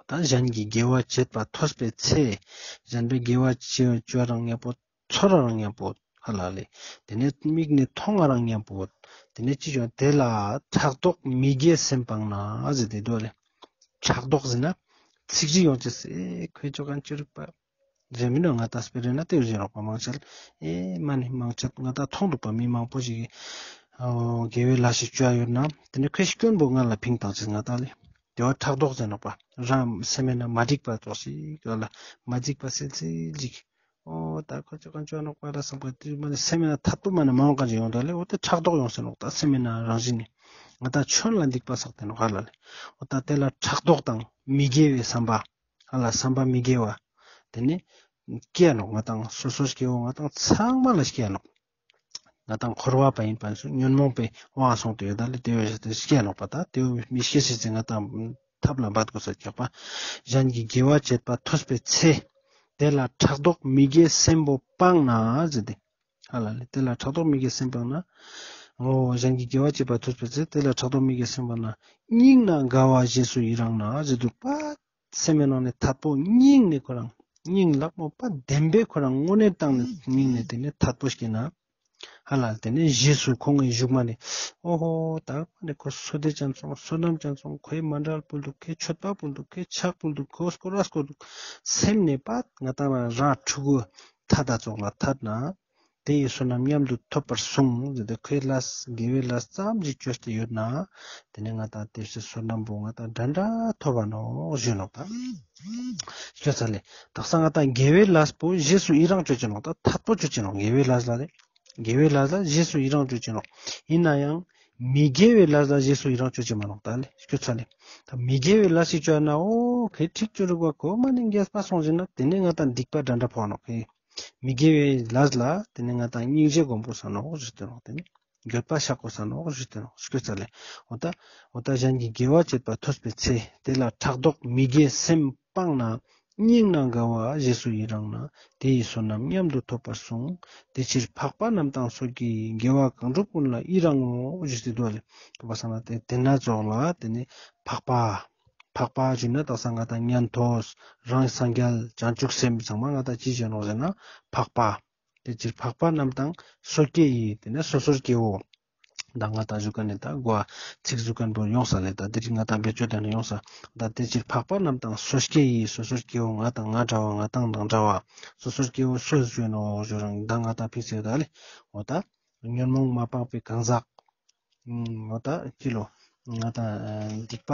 ད་གཞན་གྱི་དགེ་བ་བྱེད་པ་ཐོས་པའི་ཚེ། གཞན་པའི་དགེ་བ་ཅོ་ཅོ་རང་ཉམ་པོ་ཚོར་རང་ཉམ་པོ་ཧ་ལ་ལེ། ཏེ་ནེ་མིག་ནེ་མཐོང་རང་ཉམ་པོ། ཏེ་ནེ་ཅི་ཅོ་ཏེ་ལ་ཕྲག་དོག་མི་དགེ་སེམས་སྤངས་ན་ཟེར་ཏེ་དུག་ལེ། ཕྲག་དོག་ཟེར་ན་ཚིག་ཅིག་ཡོང་ཅེས་སེ་ཁོའི་ཅོ་ཁན་ཅི་རིག་པ། རེ་མི་ནོག། ང་ཏང་སྤེ་ར་ན་ཏེ་ཟེར་རོག་པ་མང་ཆེ་ཨེ་མ་ནེ་མང་ཆེ་ང་ཏང་མཐོང་དུག་པ། མི་མང་པོ་ཞིག་གི་ཨོ་དགེ་བའི་ལས་ཤིག་ཅོ་ཡོད་ན་ཏེ་ནེ་ཁོའི་སྐྱོན་པོ་ང་ལ་ཕིང་ཏང་ཅེས་ང་ཏང་ལེ། ཏེ་བོ་ཕྲག་དོག་ཟེར་ནོག་པ། རང་སེམས་ན་མ་འགྲིག་པ་ཙོགས་ཤིག་ཡོད་ལ་མ་འགྲིག་པ་སེལ་སེལ་ཞིག། ཨོ་ད་ཁོ་ཅོ་ཁན་ཅོ་ནོག་པ་ར་བསམ་ཁན་ཏེ་མ་ནེ་སེམས་ན་ཐད་པོ་མ་ནེ་མ་འོང་ཁན་ཅིག་ཡོང་ད་ལེ། འོ་ཏེ་ཕྲག་དོག་ཡོང་ཟེར་ནོག། ད་སེམས་ན་རང་བཞིན་ནི་ང་ཏང་ཆོན་ལ་སྡིག་པ་བསགས་ཏེ་ནོག་ཧ་ལ་ལེ། འོ་ད་ཏེ་ལ་ཕྲག་དོག་དང་མི་དགེ་བའི་བསམ་པ། ཧ་ལ་བསམ་པ་མི་དགེ་བ། ཏེ་ནེ་སྐྱེ་ནོག། ང་ཏང་སོ་སོ་སྐྱེ་བོ་ང་ཏང་ཚང་མ་ལ་སྐྱེ་ནོག། ང་ཏང་འཁོར་བ་པ་ཨིན་པ་སོ་ཉོན་མོངས་པའི་དབང་སོང་སྟེ་ཡོད་ད་ལེ། ཏེ་བོ་ཞིག་ཏེ་སྐྱེ་ནོག་པ། ད་ཏེ་བོ་མི་སྐྱེ་ཤེས་ཅེས་ང་ཏང་ཐབས་ལ་འབད་དགོས་ས་ཀྱག་པ། གཞན་གྱི་དགེ་བ་བྱེད་པ་ཐོས་པའི་ཚེ། དེ་ལ་ཕྲག་དོག་མི་དགེ་སེམས་པོ་སྤངས་ན་ཟེར་ཏེ། ཧ་ལ་ལེ། དེ་ལ་ཕྲག་དོག་མི་དགེ་སེམས་སྤངས་ན། འོ་གཞན་གྱི་དགེ་བ་བྱེད་པ་ཐོས་པའི་ཚེ། དེ་ལ་ཕྲག་དོག་མི་དགེ་སེམས་སྤངས་ན། སྙིང་ནས་དགའ་བ་རྗེས་སུ་ཡི་རང་ན་ཟེར་དུག་པ། སེམས་ནང་ནེ་ཐད་པོ་སྙིང་ནེ་ཁོ་རང་སྙིང་ལག་མོ་པ་བདེན་པའི་ཁོ་རང་དངོས་གནས་སྟེང་ནེ་སྙིང་ནེ་དེ་ནེ་ཐད་པོ་སྐྱེས་ན། ཧ་ལ་དེ་ནེ་རྗེས་སུ་ཁོང་གི་མཇུག་མ་ནེ་ཨོ་ཧོ་ད་མ་ནེ་ཁོ་བསོད་བདེ་ཅན་སོང་བསོད་ནམས་ཅན་སོང་ཁོའི་མཎྜལ་ཕུལ་དུག་ཁོའི་མཆོད་པ་ཕུལ་དུག་ཁོའི་ཕྱག་ཕུལ་དུག་ཁོ་སྐོར་ར་སྐོར་དུག་སེམས་ནེ་པ་ང་ཏང་རང་ཕྲུ་གུ་ཐད་ད་ཙོགས་ལ་ཐད་ན། དེ་ཡི་བསོད་ནམས་མཉམ་དུ་ཐོབ་པར་གསུངས། ཟེར་ཏེ་ཁོའི་ལས་དགེ་བའི་ལས་ཙམ་ཞིག་ཅོས་ཏེ་ཡོད་ན། དེ་ནེ་ང་ཏང་དེ་བསོད་ནམས་པོ་ང་ཏང་འདྲ་འདྲ་ཐོབ་བ་ནོག་ཞུ་ནོག་ད། ཤོད་ཚར་ལེ། དག་ས་ང་ཏང་དགེ་བའི་ལས་པོ་རྗེས་སུ་ཡི་རང་ཅོ་ཅེས་ནོག་ད་ཐད་པོ་ཅོ་ཅེས་ནོག་དགེ་བའི་ལས་ལ་ལེ། དགེ་བའི་ལས་ལ་རྗེས་སུ་ཡི་རང་ཅོ་ཅེས་ནོག་ཡིན་ནའང་མི་དགེ་བའི་ལས་ལ་རྗེས་སུ་ཡི་རང་ཅོ་ཅེས་མ་ནོག་ད་ལེ། ཤོད་ཚར་ལེ། ད་མི་དགེ་བའི་ལས་ཤིག་ཅོ་ན་འོ་ཁེ་ཁྲིག་ཅོ་རུག་པ་ཁོ་མ་ནེ་རྒྱས་པ་སོང་ཟེར་ན་དེ་ནེ་ང་ཏང་སྡིག་པ་འདྲ་འདྲ་ཕོག་ནོག་ཁེ། མི་དགེ་བའི་ལས་ལ་དེ་ནེ་ང་ཏང་སྙིང་རྗེ་སྒོམ་དགོས་ས་ནོག་ཞུས་ཏེ་ནོག་དེ་ནེ་འགྱོད་པ་བཤགས་དགོས་ས་ནོག་ཞུས་ཏེ་ནོག་ཤོད་ཚར་ལེ། འོ་ད་འོ་ད་གཞན་གྱི་དགེ་བ་བྱེད་པ་ཐོས་པའི་ཚེ། དེ་ལ་ཕྲག་དོག་མི་དགེ་སེམས་སྤངས་ན། སྙིང་ནས་དགའ་བ་རྗེས་སུ་ཡི་རང་ན། དེ་ཡི་བསོད་ནམས་མཉམ་དུ་ཐོབ་པར་གསུངས། དེ་ཕྱིར་འཕགས་པ་རྣམས་དང་སོ་སྐྱེའི། དགེ་བ་གང་བསྒྲུབས་ཀུན་ལ་ཡི་རང་ངོ་། ཞུས་ཏེ་འདུག་ལེ། ག་པ་སང་ན་དེ་དེ་ན་ཙོགས་ལ་དེ་ནེ་འཕགས་པ། འཕགས་པ་ཞུས་ན་དག་ས་ང་ཏང་ཉན་ཐོས་རང་སངས་རྒྱས་བྱང་ཆུབ་སེམས་ཚང་མ་ང་ཏང་ཅི་ཞུ་ནོག་ཟེར་ན་འཕགས་པ། དེ་ཕྱིར་འཕགས་པ་རྣམས་དང་སོ་སྐྱེ་ཡི། དེ་ནེ་སོ་སོ་སྐྱེ་བོ། ད་ང་ཏང་ཞུ་ཁན་ནི་ད་གོ་ཚིག་ཞུ་ཁན་པོ་ཡོང་ས་ལེ། ད་དེ་རིང་ང་ཏང་བེད་སྤྱོད་དེ་ནེ་ཡོང་ས། ད་དེ་ཕྱིར་འཕགས་པ་རྣམས་དང་སོ་སྐྱེ་ཡི། སོ་སོ་སྐྱེ་བོ་ང་དང་ང་འདྲ་བ་ང་ཏང་དང་འདྲ་བ། སོ་སོ་སྐྱེ་བོ་སུ་ཞུ་ནོག་ཞུ་རང་ད་ང་ཏང་ཕིགས་སེ་ད་ལེ། འོ་ད་ཉོན་མོངས་མ་སྤངས་པའི་གང་ཟག་འོ་ད་ཅི་ལོ། ང་ཏང་སྡིག་པ་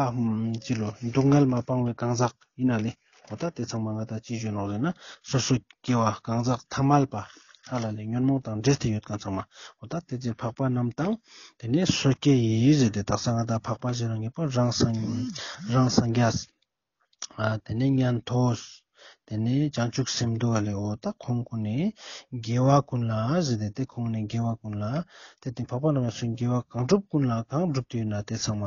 ཅི་ལོ་སྡུག་བསྔལ་མ་སྤངས་པའི་གང་ཟག་ཡིན་ན་ལེ། འོ་ད་དེ་ཚང་མ་ང་ཏང་ཅི་ཞུ་ནོག་ཟེར་ན་སོ་སོ་སྐྱེ་བོ་གང་ཟག་ཐ་མལ་པ་ཧ་ལ་ལེ་ཉོན་མོངས་དང་འདྲེས་ཏེ་ཡོད་ཁན་ཚང་མ། འོ་ད་དེ་ཕྱིར་འཕགས་པ་རྣམས་དང་དེ་ནེ་སོ་སྐྱེ་ཡི་ཟེར་ཏེ་དག་ས་ང་ཏང་འཕགས་པ་ཞུ་རང་ངེས་པོ་རང་སངས་རྒྱས། ཨ་དེ་ནེ་ཉན་ཐོས། དེ་ནེ་བྱང་ཆུབ་སེམས་འདུག་ལེ། འོ་ད་ཁོང་ཀུན་ནི་དགེ་བ་ཀུན་ལ་ཟེར་ཏེ་དེ་ཁོང་ནི་དགེ་བ་ཀུན་ལ། དེ་དེ་འཕགས་པ་རྣམས་སུ་དགེ་བ་གང་བསྒྲུབས་ཀུན་ལ་གང་བསྒྲུབས་ཏེ་ཡོད་ན་དེ་ཚང་མ་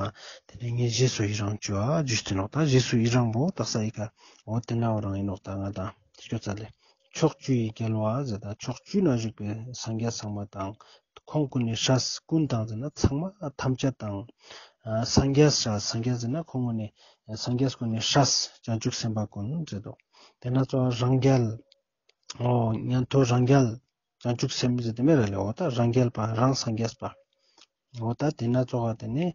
དེ་ནེ་ངས་རྗེས་སུ་ཡི་རང་ཅོ་ཨ་ཞུས་ཏེ་ནོག་ད་རྗེས་སུ་ཡི་རང་པོ་དག་ས་ཡི་ག་འོ་དེ་ན་འོ་རང་ཡིན་ནོག་ད་ང་ཏང་ཤོད་ཚར་ལེ། ཕྱོགས་བཅུའི་རྒྱལ་བ་ཟེར་ད་ཕྱོགས་བཅུ་ན་བཞུགས་པའི་སངས་རྒྱས་ཚང་མ་དང་། ཁོང་ཀུན་ནི་སྲས་ཀུན་དང་ཟེར་ན་ཚང་མ་ཐམས་ཅད་དང་། ཨ་སངས་རྒྱས་སྲས་སངས་རྒྱས་ཟེར་ན་ཁོང་ཀུན་ནི་སངས་རྒྱས་ཀུན་ནི་སྲས་བྱང་ཆུབ་སེམས་དཔའ་ཀུན་ཟེར་དོ། དེ་ན་ཙོགས་རང་རྒྱལ། འོ་ཉན་ཐོས་རང་རྒྱལ་བྱང་ཆུབ་སེམས་ཟེར་དེ་མེད་ར་ལེ། འོ་ད་རང་རྒྱལ་པ་རང་སངས་རྒྱས་པ། འོ་ད་དེ་ན་ཙོགས་དེ་ནེ་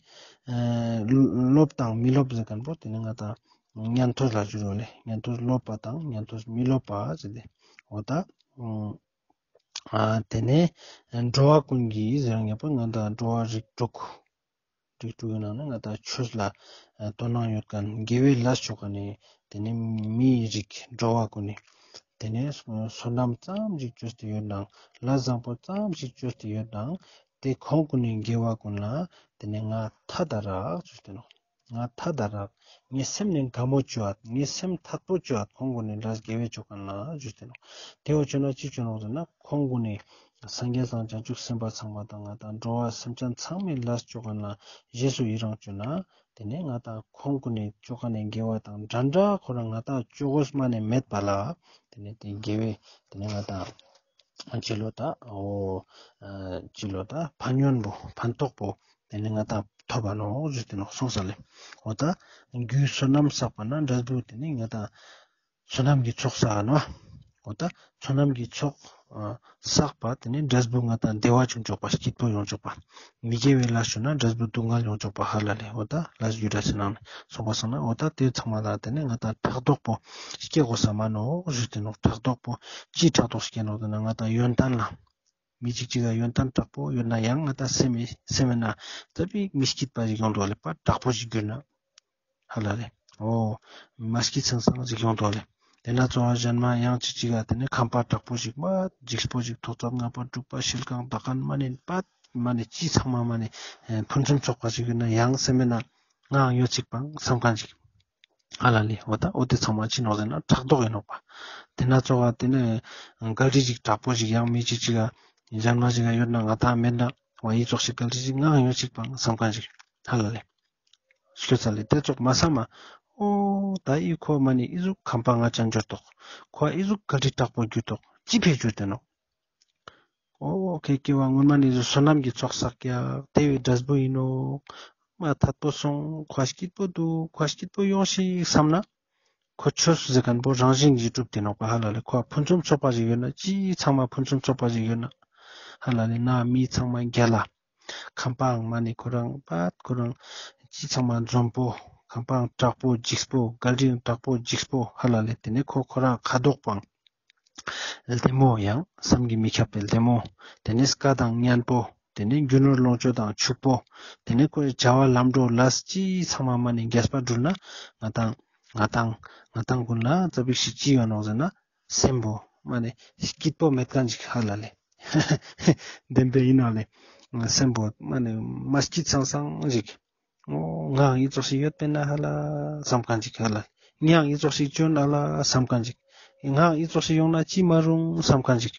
ཨ་སློབ་དང་མི་སློབ་ཟེར་ཁན་པོ་དེ་ནེ་ང་ཏང་ཉན་ཐོས་ལ་ཞུ་རོག་ལེ། ཉན་ཐོས་སློབ་པ་དང་ཉན་ཐོས་མི་སློབ་པ་ཟེར་ཏེ། འོ་ད། ཨ་དེ་ནས་འགྲོ་བ་ཀུན་གྱི་ཟེར་ན་ཉམ་པོ་ང་དང་འགྲོ་བ་རིགས་དྲུག་རིགས་དྲུག་གི་ནང་ནས་ང་དང་ཆོས་ལ་ཨ་དོ་སྣང་ཡོད་མཁན་དགེ་བའི་ལས་ཅོ་མཁན་ནི་དེ་ནས་མིའི་རིགས་འགྲོ་བ་ཀུན་ནི་དེ་ནས་བསོད་ནམས་ཙམ་ཞིག་ཅོས་ཏེ་ཡོད་ནའང་ལས་བཟང་པོ་ཙམ་ཞིག་ཅོས་ཏེ་ཡོད་ནའང་དེ་ཁོང་ཀུན་ནི་དགེ་བ་ཀུན་ལ་དེ་ནས་ང་ཐད་ད་རག་ཅོས་ཏེ་ནོག་ང་ཐད་ད་རག་ངའི་སེམས་ནི་དགའ་མོ་ཅོ་ཨ་ངའི་སེམས་ཐད་པོ་ཅོ་ཨ་ཁོང་ཀུན་ནི་ལས་དགེ་བའི་ཅོ་མཁན་ལ་ཞུས་ཏེ་ནོག་དེ་བོ་ཅོ་ན་ཅི་ཅོ་ནོག་ཟེར་ན་ཁོང་ཀུན་ནི་སངས་རྒྱས་དང་བྱང་ཆུབ་སེམས་དཔའ་ཚང་མ་དང་ང་དང་འགྲོ་བ་སེམས་ཅན་ཚང་མའི་ལས་ཅོ་མཁན་ལ་རྗེས་སུ་ཡི་རང་ཅོ་ན་དེ་ནས་ང་དང་ཁོང་ཀུན་ནི་ཅོ་མཁན་ནི་དགེ་བ་དང་འདྲ་འདྲ་ཁོ་རང་ང་དང་ཅོ་དགོས་མ་ནས་མེད་པ་ལ་དེ་ནས་དེ་དགེ་བའི་དེ་ནས་ང་དང་ཅི་ལོ་ད་འོ་ཅི་ལོ་ད་ཕན་ཡོན་པོ་ཕན་ཐོགས་པོ་དེ་ནས་ང་དང་ཐོབ་པ་ནོག་ཞུས་ཏེ་ནོག་སོང་ས་ལེ། འོ་ད་རྒྱུའི་བསོད་ནམས་བསགས་པ་ན་འབྲས་བུ་དེ་ནས་ང་དང་བསོད་ནམས་ཀྱི་ཚོགས་བསགས་ནོག་འོ་ད་བསོད་ནམས་ཀྱི་ཚོགས་ཨ་བསགས་པ་དེ་ནས་འབྲས་བུ་ང་དང་བདེ་བ་བྱུང་ཆོག་པ་སྐྱིད་པོ་ཡོང་ཆོག་པ། མི་དགེ་བའི་ལས་བཅོ་ན་འབྲས་བུ་སྡུག་བསྔལ་ཡོང་ཆོག་པ་ཧ་ལ་ལེ། འོ་ད་ལས་རྒྱུ་འབྲས་ཟེར་ནང་ནས་སོང་པ་སང་ན་འོ་ད་དེ་ཚང་མ་ལ་དེ་ནས་ང་དང་ཕྲག་དོག་པོ་སྐྱེ་དགོས་ས་མ་ནོག་ཞུས་ཏེ་ནོག་ཕྲག་དོག་པོ་ཅི་ཕྲག་དོག་སྐྱེ་ནོག་ཟེར་ན་ང་དང་ཡོན་ཏན་ལ། མི་གཅིག་གཅིག་ག་ཡོན་ཏན་དྲག་པོ་ཡོད་ན་ཡང་ང་དང་སེམས་མེད་སེམས་མེད་ན་ཙ་པིག་མི་སྐྱིད་པ་ཞིག་ཡོང་དོ་ལེ། པ་དྲག་པོ་ཞིག་གྱུར་ན་ཧ་ལ་ལེ། འོ་མ་སྐྱིད་སང་སང་ཞིག་ཡོང་དོ་ལེ། དེ་ན་ཚོ་བ་གཞན་མ་ཡང་གཅིག་གཅིག་ག་དེ་ནས་ཁམས་པ་དྲག་པོ་ཞིག་མ་འཇིགས་པོ་ཞིག་ཐོག་ཚད་ལྔ་པ་དྲུག་པ་ཤེལ་གང་ད་གང་མ་ནས་པ་མ་ནས་ཅི་ཚང་མ་མ་ནས་ཕུན་སུམ་ཚོགས་པ་ཞིག་ཡོད་ན་ཡང་སེམས་མེད་ན་ངའང་ཡོད་ཅིག་པང་བསམ་མཁན་ཞིག་ཧ་ལ་ལེ། འོ་ད་འོ་དེ་ཚང་མ་ཅི་ནོག་ཟེར་ན་ཕྲག་དོག་ཡིན་ནོག་པ། དེ་ན་ཚོ་བ་དེ་ནས་ག་རི་ཞིག་དྲག་པོ་ཞིག་ཡང་མི་གཅིག་གཅིག་ག་གཞན་མ་ཞིག་ག་ཡོད་ན་ང་དང་མེད་ན་བ་ཡི་ཙོགས་ཤིག་ག་རི་ཞིག་ངའང་ཡོད་ཅིག་པང་བསམ་མཁན་ཞིག་ཧ་ལ་ལེ། ཤོད་ས་ལེ་དེ་ཙོགས་མ་བསམ་མ། འོ་ད་ཨི་ཁོ་མ་ནི་ཨི་ཟུག་ཁམས་པ་ང་ཅན་འབྱོར་ཏོག་ཁོ་ཨི་ཟུག་ག་རི་དྲག་པོ་འགྱུར་ཏོག་ཅི་ཕི་འགྱུར་ཏེ་ནོག་འོ་ཁོའི་སྐྱེ་བ་སྔོན་མ་ནི་བསོད་ནམས་ཀྱི་ཚོགས་བསགས་ཀྱག་དེ་བའི་འབྲས་བུ་ཡིན་ནོག་མ་ཐད་པོ་སོང་ཁོ་སྐྱིད་པོ་འདུག་ཁོ་སྐྱིད་པོ་ཡོང་ཞིག་བསམ་ན། ཁོ་ཆོས་ཟེར་མཁན་པོ་རང་བཞིན་གྱིས་གྲུབ་སྟེ་ནོག་པ་ཧ་ལ་ལེ། ཁོ་ཕུན་སུམ་ཚོགས་པ་ཞིག་ཡོད་ན་ཅི་ཚང་མ་ཕུན་སུམ་ཚོགས་པ་ཞིག་ཡོད་ན་ཧ་ལ་ལེ། ན་མི་ཚང་མ་རྒྱལ་ལ། ཁམས་པའང་མ་ནི་ཁོ་རང་པ་ཁོ་རང་ཅི་ཚང་མ་འཛོམས་པོ། ཁམས་པའང་དྲག་པོ་འཇིགས་པོ། ག་རིའང་དྲག་པོ་འཇིགས་པོ་ཧ་ལ་ལེ། དེ་ནས་ཁོ་ཁོ་རང་ཁ་དོག་པའང་ལྡེ་མོ་ཡང་བསམ་གྱིས་མི་ཁྱབ་པའི་ལྡེ་མོ། དེ་ནས་སྐད་དང་སྙན་པོ། དེ་ནས་རྒྱུ་ནོར་ལོངས་སྤྱོད་དང་ཕྱུག་པོ། དེ་ནས་ཁོའི་བྱ་བ་ལམ་འགྲོ་ལས་ཅི་ཚང་མ་མ་ནི་རྒྱས་པ་འགྲུལ་ན་ང་དང་ང་དང་ང་དང་ཀུན་ལ་ཙ་པིག་ཞིག་ཅི་ཡོད་ནོག་ཟེར་ན་སེམས་པོ་མ་ནི་སྐྱིད་པོ་མེད་མཁན་ཞིག་ཧ་ལ་ལེ། བདེན་པ་ཡིན་ནོག་ལེ། སེམས་པོ་མ་ནི་མ་སྐྱིད་སང་སང་ཞིག་འོ་ངའང་ཨི་ཙོགས་ཤིག་ཡོད་པས་ན་ཧ་ལ་བསམ་མཁན་ཅིག་ཧ་ལ། ངའང་ཨི་ཙོགས་ཤིག་བྱོན་ཨ་ལ་བསམ་མཁན་ཅིག་ངའང་ཨི་ཙོགས་ཤིག་ཡོང་ན་ཅི་མ་རུང་བསམ་མཁན་ཅིག་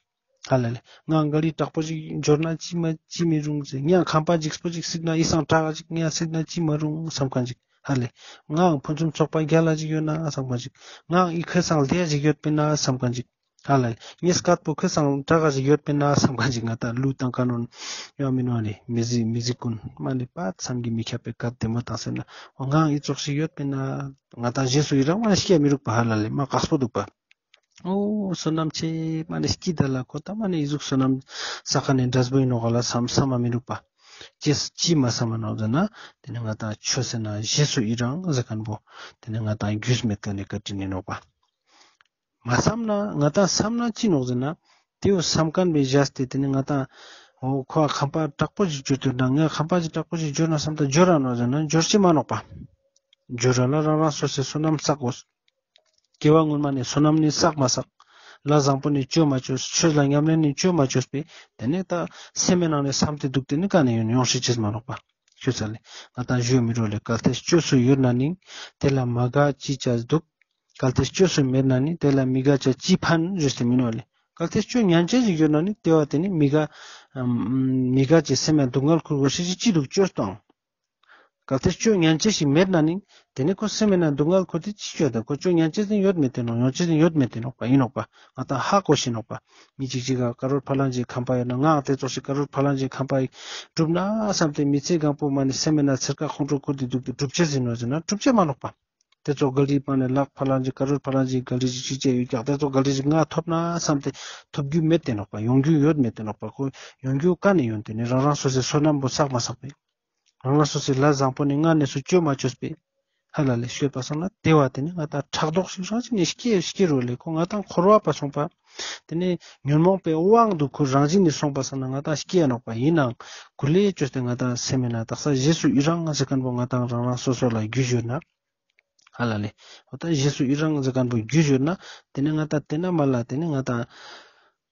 ཧ་ལ་ལེ། ངའང་ག་རི་དྲག་པོ་ཞིག་འབྱོར་ན་ཅི་མ་ཅི་མི་རུང་ཟེར། ངའང་ཁམས་པ་འཇིགས་པོ་ཞིག་གཟིགས་ན་ཨི་སང་དྲག་ཅིག་ངའང་གཟིགས་ན་ཅི་མ་རུང་བསམ་མཁན་ཅིག་ཧ་ལ་ལེ། ངའང་ཕུན་སུམ་ཚོགས་པ་རྒྱལ་ལ་ཞིག་ཡོད་ན་བསམ་མཁན་ཅིག་ངའང་ཨི་ཁ་སང་ལྡེ་ཞིག་ཡོད་པས་ན་བསམ་མཁན་ཅིག་ཧ་ལ་ལེ། ངའི་སྐད་པོ་ཁོ་སང་དྲག་ག་ཞིག་ཡོད་པས་ན་བསམ་མཁན་ཅིག་ང་ད་ལུས་བཏང་ཁ་ནོན་ཡོད་མིན་ནོག་ལེ། མི་གཟིགས་མི་གཟིགས་ཀུན་མ་ནི་པ་བསམ་གྱིས་མི་ཁྱབ་པའི་སྐད་ལྡེ་མོ་བཏང་ཟེར་ན་འོ་ངའང་ཨི་ཙོགས་ཤིག་ཡོད་པས་ན་ང་ད་རྗེས་སུ་ཡི་རང་མ་ནི་སྐྱེ་མི་རུག་པ་ཧ་ལ་ལེ། མ་དཀགས་པོ་འདུག་པ། འོ་བསོད་ནམས་ཆེ་མ་ནི་སྐྱིད་ད་ལ་ཁོ་ད་མ་ནི་ཨི་ཟུག་བསོད་ནམས་བསགས་ཁན་ནི་འབྲས་བུ་ཡིན་ནོག་ག་ལ་བསམ་བསམ་མ་མི་རུག་པ། ཅི་ཅི་མ་བསམ་མ་ནོག་ཟེར་ན་དེ་ནི་ང་ད་ཆོས་ཟེར་ན་རྗེས་སུ་ཡི་རང་ཟེར་ཁན་པོ་དེ་ནི་ང་ད་རྒྱུས་མེད་ཁན་ནི་བཀའ་དྲིན་ཡིན་ནོག་པ། མ་བསམ་ན་ང་ད་བསམ་ན་ཅི་ནོག་ཟེར་ན་དེ་བོ་བསམ་ཁན་པའི་བཞག་སྟེ་དེ་ནི་ང་ད་འོ་ཁོ་ཁམས་པ་དྲག་པོ་ཞིག་འབྱོར་ཏེ་ན་ངས་ཁམས་པ་ཞིག་དྲག་པོ་ཞིག་འབྱོར་ན་བསམ་ད་འབྱོར་ར་ནོག་ཟེར་ན་འབྱོར་ཅེས་མ་ནོག་པ། འབྱོར་ར་ལ་རང་རང་སོ་སོའི་བསོད་ནམས་བསགས་དགོས། སྐྱེ་བ་སྔོན་མ་ནས་བསོད་ནམས་ནི་བསགས་མ་བསགས། ལས་བཟང་པོ་ནི་བཅོས་མ་བཅོས། ཆོས་ལ་ཉམས་ལེན་ནི་བཅོས་མ་བཅོས་པས་དེ་ནས་ད་སེམས་མའི་ནང་ནས་བསམ་སྟེ་འདུག་སྟེ་ནི་ག་ནས་ཡོང་ཡོང་ཤེས་ཅེས་མ་ནོག་པ། ཤོད་ས་ལེ། ང་ད་ཞུ་མི་རོ་ལེ། གལ་ཏེ་བཅོས་སུ་ཡོད་ན་ནི། དེ་ལ་མ་དགའ་ཅི་བྱ་འདུག་གལ་ཏེ་བཅོས་སུ་མེད་ན་ནི། དེ་ལ་མི་དགའ་བྱ་ཅི་ཕན་ཞུས་ཏེ་མི་ནོག་ལེ། གལ་ཏེ་བཅོས་ཉན་ཅེས་ཞིག་ཡོད་ན་ནི་དེ་བ་དེ་ནི་མི་དགའ་མི་དགའ་ཅེས་སེམས་ཡང་སྡུག་བསྔལ་ཁུར་དགོས་ཤེས་ཅི་འདུག་བཅོས་དང་། གལ་ཏེ་བཅོས་ཉན་ཅེས་ཤིག་མེད་ན་ནི། དེ་ནི་ཁོ་སེམས་མེད་ན་སྡུག་བསྔལ་ཁུར་ཏེ་ཅི་བཅོས་དང་ཁོ་བཅོས་ཉན་ཅེས་ཡོད་མེད་དེ་ནོག་ཡོང་ཅེས་ཡོད་མེད་དེ་ནོག་པ་ཡིན་ནོག་པ། ང་ད་ཧ་གོ་ཤེས་ནོག་པ། མི་གཅིག་གཅིག་ག་ཀ་རོར་ཕ་ལང་ཅིག་ཁམས་པ་ཡོད་ན་ངའང་དེ་ཙོགས་ཤིག་ཀ་རོར་ཕ་ལང་ཅིག་ཁམས་པ་ཡིན་གྲུབ་ན་བསམ་སྟེ་མི་ཚེ་གང་པོ་མ་ནི་སེམས་མེད་ན་ཚེར་ཀ་ཁོང་ཁྲོ་ཁུར་ཏེ་འདུག་སྟེ་གྲུབ་ཅེས་ཡིན་ནོག་ཟེར་ན་གྲུབ་ཅེས་མ་ནོག་པ། དེ་ཙོགས་ག་རི་པ་ནི་ལག་ཕ་ལང་ཅིག་ཀ་རོར་ཕ་ལང་ཅིག་ག་རི་ཅིག་ཅིག་ཅེས་ཡོད་ཀྱག་དེ་ཙོགས་ག་རི་ཅིག་ང་ཐོབ་ན་བསམ་སྟེ་ཐོབ་རྒྱུ་མེད་དེ་ནོག་པ། ཡོང་རྒྱུ་ཡོད་མེད་དེ་ནོག་པ། ཁོ་ཡོང་རྒྱུ་ག་ནས་ཡོང་དེ་ནི་རང་རང་སོ་སོའི་བསོད་ནམས་པོ་བསགས་མ་བསགས་པས། རང་རང་སོ་སོའི་ལས་བཟང་པོ་ནི་སྔ་ནས་སུ་བཅོས་མ་བཅོས་པས། ཧ་ལ་ལེ་ཤོད་པ་སང་ན་དེ་བ་དེ་ནི་ང་ཏང་ཕྲག་དོག་ཞིག་རང་བཞིན་ནི་སྐྱེ་སྐྱེ་རུ་ལེ། ཁོ་ང་ཏང་འཁོར་བ་པ་སོང་པ། དེ་ནི་ཉོན་མོངས་པའི་དབང་དུ་ཁོ་རང་བཞིན་ནི་སོང་པ་སང་ན་ང་ཏང་སྐྱེ་ཡ་ནོག་པ། ཡིན་ནའང་ཀུ་ལེ་ཅོས་ཏེ་ང་ཏང་སེམས་མེད་ན་དག་ས་རྗེས་སུ་ཡི་རང་ཟེར་མཁན་པོ་ང་ཏང་རང་རང་སོ་སོ་ལ་རྒྱུས་ཡོད་ན། ཧ་ལ་ལེ། འོ་ད་རྗེས་སུ་ཡི་རང་ཟེར་མཁན་པོ་རྒྱུས་ཡོད་ན། དེ་ནི་ང་ཏང་དེ་ན་མ་ལ་དེ་ནི་ང་ཏང་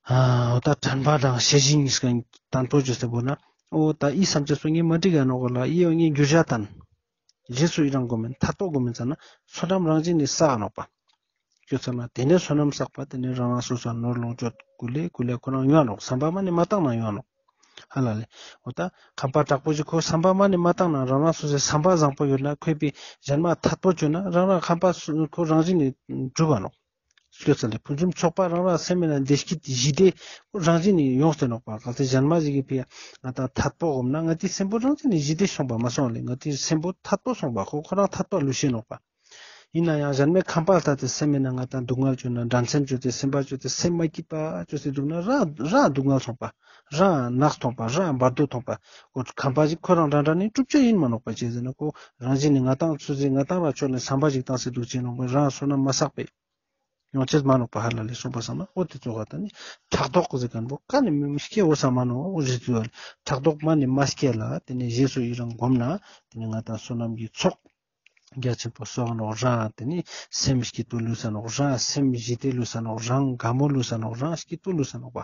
ཨ་འོ་ད་དྲན་པ་དང་ཤེས་བཞིན་གྱི་སྐད་དང་པོ་བརྗོད་ས་པོ་ན། འོ་ད་ཨི་བསམ་བྱས་སོ་ངས་མ་འགྲིག་ག་ནོག་གོ་ལ། ཨི་འོ་ངས་འགྱུར་བྱ་དང་། རྗེས་སུ་ཡི་རང་སྒོམ་མིན་ཐད་པོ་སྒོམ་མིན་ཙ་ན་བསོད་ནམས་རང་བཞིན་ནི་བསགས་ནོག་པ། ཁྱོད་ཚང་མ་དེ་ནས་བསོད་ནམས་བསགས་པ་དེ་ནས་རང་རང་སོ་སོ་ནོར་ལོངས་སྤྱོད་ཀུ་ལེ་ཀུ་ལེ་ཁོ་རང་ཡོང་ནོག། བསམ་པ་མ་ནི་མ་བཏང་ན་ཡོང་ནོག། ཧ་ལ་ལེ། འོ་ད་ཁམས་པ་དྲག་པོ་ཞིག་ཁོ་བསམ་པ་མ་ནི་མ་བཏང་ན་རང་རང་སོ་སོའི་བསམ་པ་བཟང་པོ་ཡོད་ན་ཁོས་པའི་གཞན་མ་ཐད་པོ་བཅོས་ན་རང་རང་ཁམས་པ་སུ་ཁོ་རང་བཞིན་ནི་འགྲུབ་པ་ནོག། ཤོད་ཚ་ལེ། ཕུན་སུམ་ཚོགས་པ་རང་རང་སེམས་མེད་ན་བདེ་སྐྱིད་ཞི་བདེ་རང་བཞིན་ནི་ཡོངས་ཏེ་ནོག་པ། གལ་ཏེ་གཞན་མ་ཞིག་གི་ཕི་ང་ཏང་ཐད་པོ་སྒོམ་ན་ང་ཏི་སེམས་པོ་རང་བཞིན་ནི་ཞི་བདེ་སོང་པ་མ་སོང་ལེ། ང་ཏི་སེམས་པོ་ཐད་པོ་སོང་པ། ཁོ་ཁོ་རང་ཐད་པོ་ལུས་ཤེས་ནོག་པ། ཡིན་ན་ཡང་གཞན་མའི་ཁམས་པ་ལྟ་སྟེ་སེམས་མེད་ན་ང་ཏང་སྡུག་བསྔལ་བཅོས་ན་འགྲན་སེམས་བཅོས་ཏེ་སེམས་པ་བཅོས་ཏེ་སེམས་མ་སྐྱིད་པ་བཅོས་ཏེ་འདུག་ན་རང་རང་སྡུག་བསྔལ་སོང་པ། རང་ནག་ཐོང་པ། རང་བར་དོ་ཐོང་པ། ཁོ་ཁམས་པ་ཞིག་ཁོ་རང་འདྲ་འདྲ་ནི་གྲུབ་ཆ་ཡིན་མ་ནོག་པ། ཅི་ཟེར་ན་ཁོ་རང་བཞིན་ནི་ང་ཏང་ཚུལ་ཟིན་ང་ཏང་ར་ཆོག་ནི་བསམ་པ་ཞིག་བཏང་སེ་འདུག་ཅེས་ནོག་པ། རང་བསོད་ནམས་མ་བསགས་པས། ཡོང་ཅེས་མ་ནོག་པ། ཧ་ལ་ལེ་སོང་པ་སང་ན་འོ་དེ་ཙོགས་ད་ནི་ཕྲག་དོག་གི་ཟེར་མཁན་པོ་ཀ་ནི་མི་སྐྱེ་འོ་ས་མ་ནོག། འོ་རེད་ཚུལ་ཕྲག་དོག་མ་ནི་མ་སྐྱེ་ལ་དེ་ནི་རྗེས་སུ་ཡི་རང་སྒོམ་ན་དེ་ནི་ང་ཏང་བསོད་ནམས་ཀྱི་ཚོགས་རྒྱ་ཆེན་པོ་གསོག་ནོག། རང་དེ་ནི་སེམས་སྐྱིད་པོ་ལུས་ས་ནོག། རང་སེམས་ཞི་བདེ་ལུས་ས་ནོག། རང་དགའ་མོ་ལུས་ས་ནོག། རང་སྐྱིད་པོ་ལུས་ས་ནོག་པ།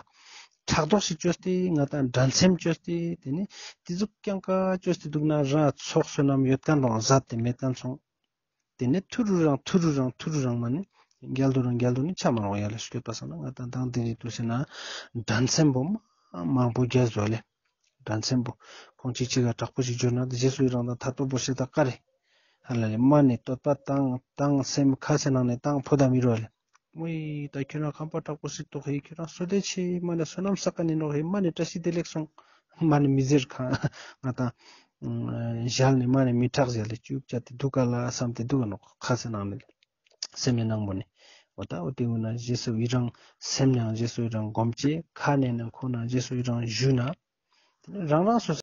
ཕྲག་དོག་ཞིག་བཅོས་ཏེ་ང་ཏང་འགྲན་སེམས་བཅོས་ཏེ་དེ་ནི་དེ་ཟུག་རྐྱང་ཀ་བཅོས་ཏེ་འདུག་ན་རང་ཚོགས་བསོད་ནམས་ཡོད་མཁན་དང་ཟད་དེ་མེད་མཁན་སོང་། དེ་ནས་ཐུ་རུ་རང་ཐུ་རུ་རང་ཐུ་རུ་རང་མ་ནི་རྒྱལ་དུ་རང་རྒྱལ་དུ་ནི་ཆ་མ་རུང་ཡ་ལ་ཤོད་པ་སང་ན་ང་ཏང་དང་དེ་རིང་དུ་ཟེར་ན་འགྲན་སེམས་པོ་མ་མང་པོ་རྒྱལ་བཟོ་ལེ། འགྲན་སེམས་པོ་ཁོང་ཅིག་ཅིག་ག་དྲག་པོ་ཞིག་འབྱོར་ན་རྗེས་སུ་ཡི་རང་དང་ཐད་པོ་བོ་ཤེས་ད་ཀ་རེ། ཧ་ལ་ལེ་མ་ནི་བསྟོད་པ་བཏང་བཏང་སེམས་ཁ་སེ་ནང་ནས་བཏང་ཕོ་ད་མི་རོ་ལེ། ཝེ་ད་ཁྱོད་རང་ཁམས་པ་དྲག་པོ་ཞིག་ཏོག་ཧེ། ཁྱོད་རང་བསོད་བདེ་ཆེ། མ་ནི་བསོད་ནམས་བསགས་མཁན་ནི་ནོག་ཧེ། མ་ནི་བཀྲ་ཤིས་བདེ་ལེགས་སོང་། མ་ནི་མི་ཟེར་ཁ་ང་ཏང་ཨ་ཞལ་ནི་མ་ནི་མི་དྲག་ཞལ་ལེ་ཅུབ་ཅ་དེ་འདུག་ག་ལ་བསམ་སྟེ་འདུག་ག་ནོག། ཁ་སེ་ནང་ནི་སེམས་ནི་ནང་པོ་ནི་འོ་ད་འོ་དེ་འུ་ན་རྗེས་སུ་ཡི་རང་སེམས་ནང་རྗེས་སུ་ཡི་རང་སྒོམ་ཅེས་ཁ་ནས་ནང་ཁོ་ན་རྗེས་སུ་ཡི་རང་ཞུ་ན་རང་རང་སོ་སོ།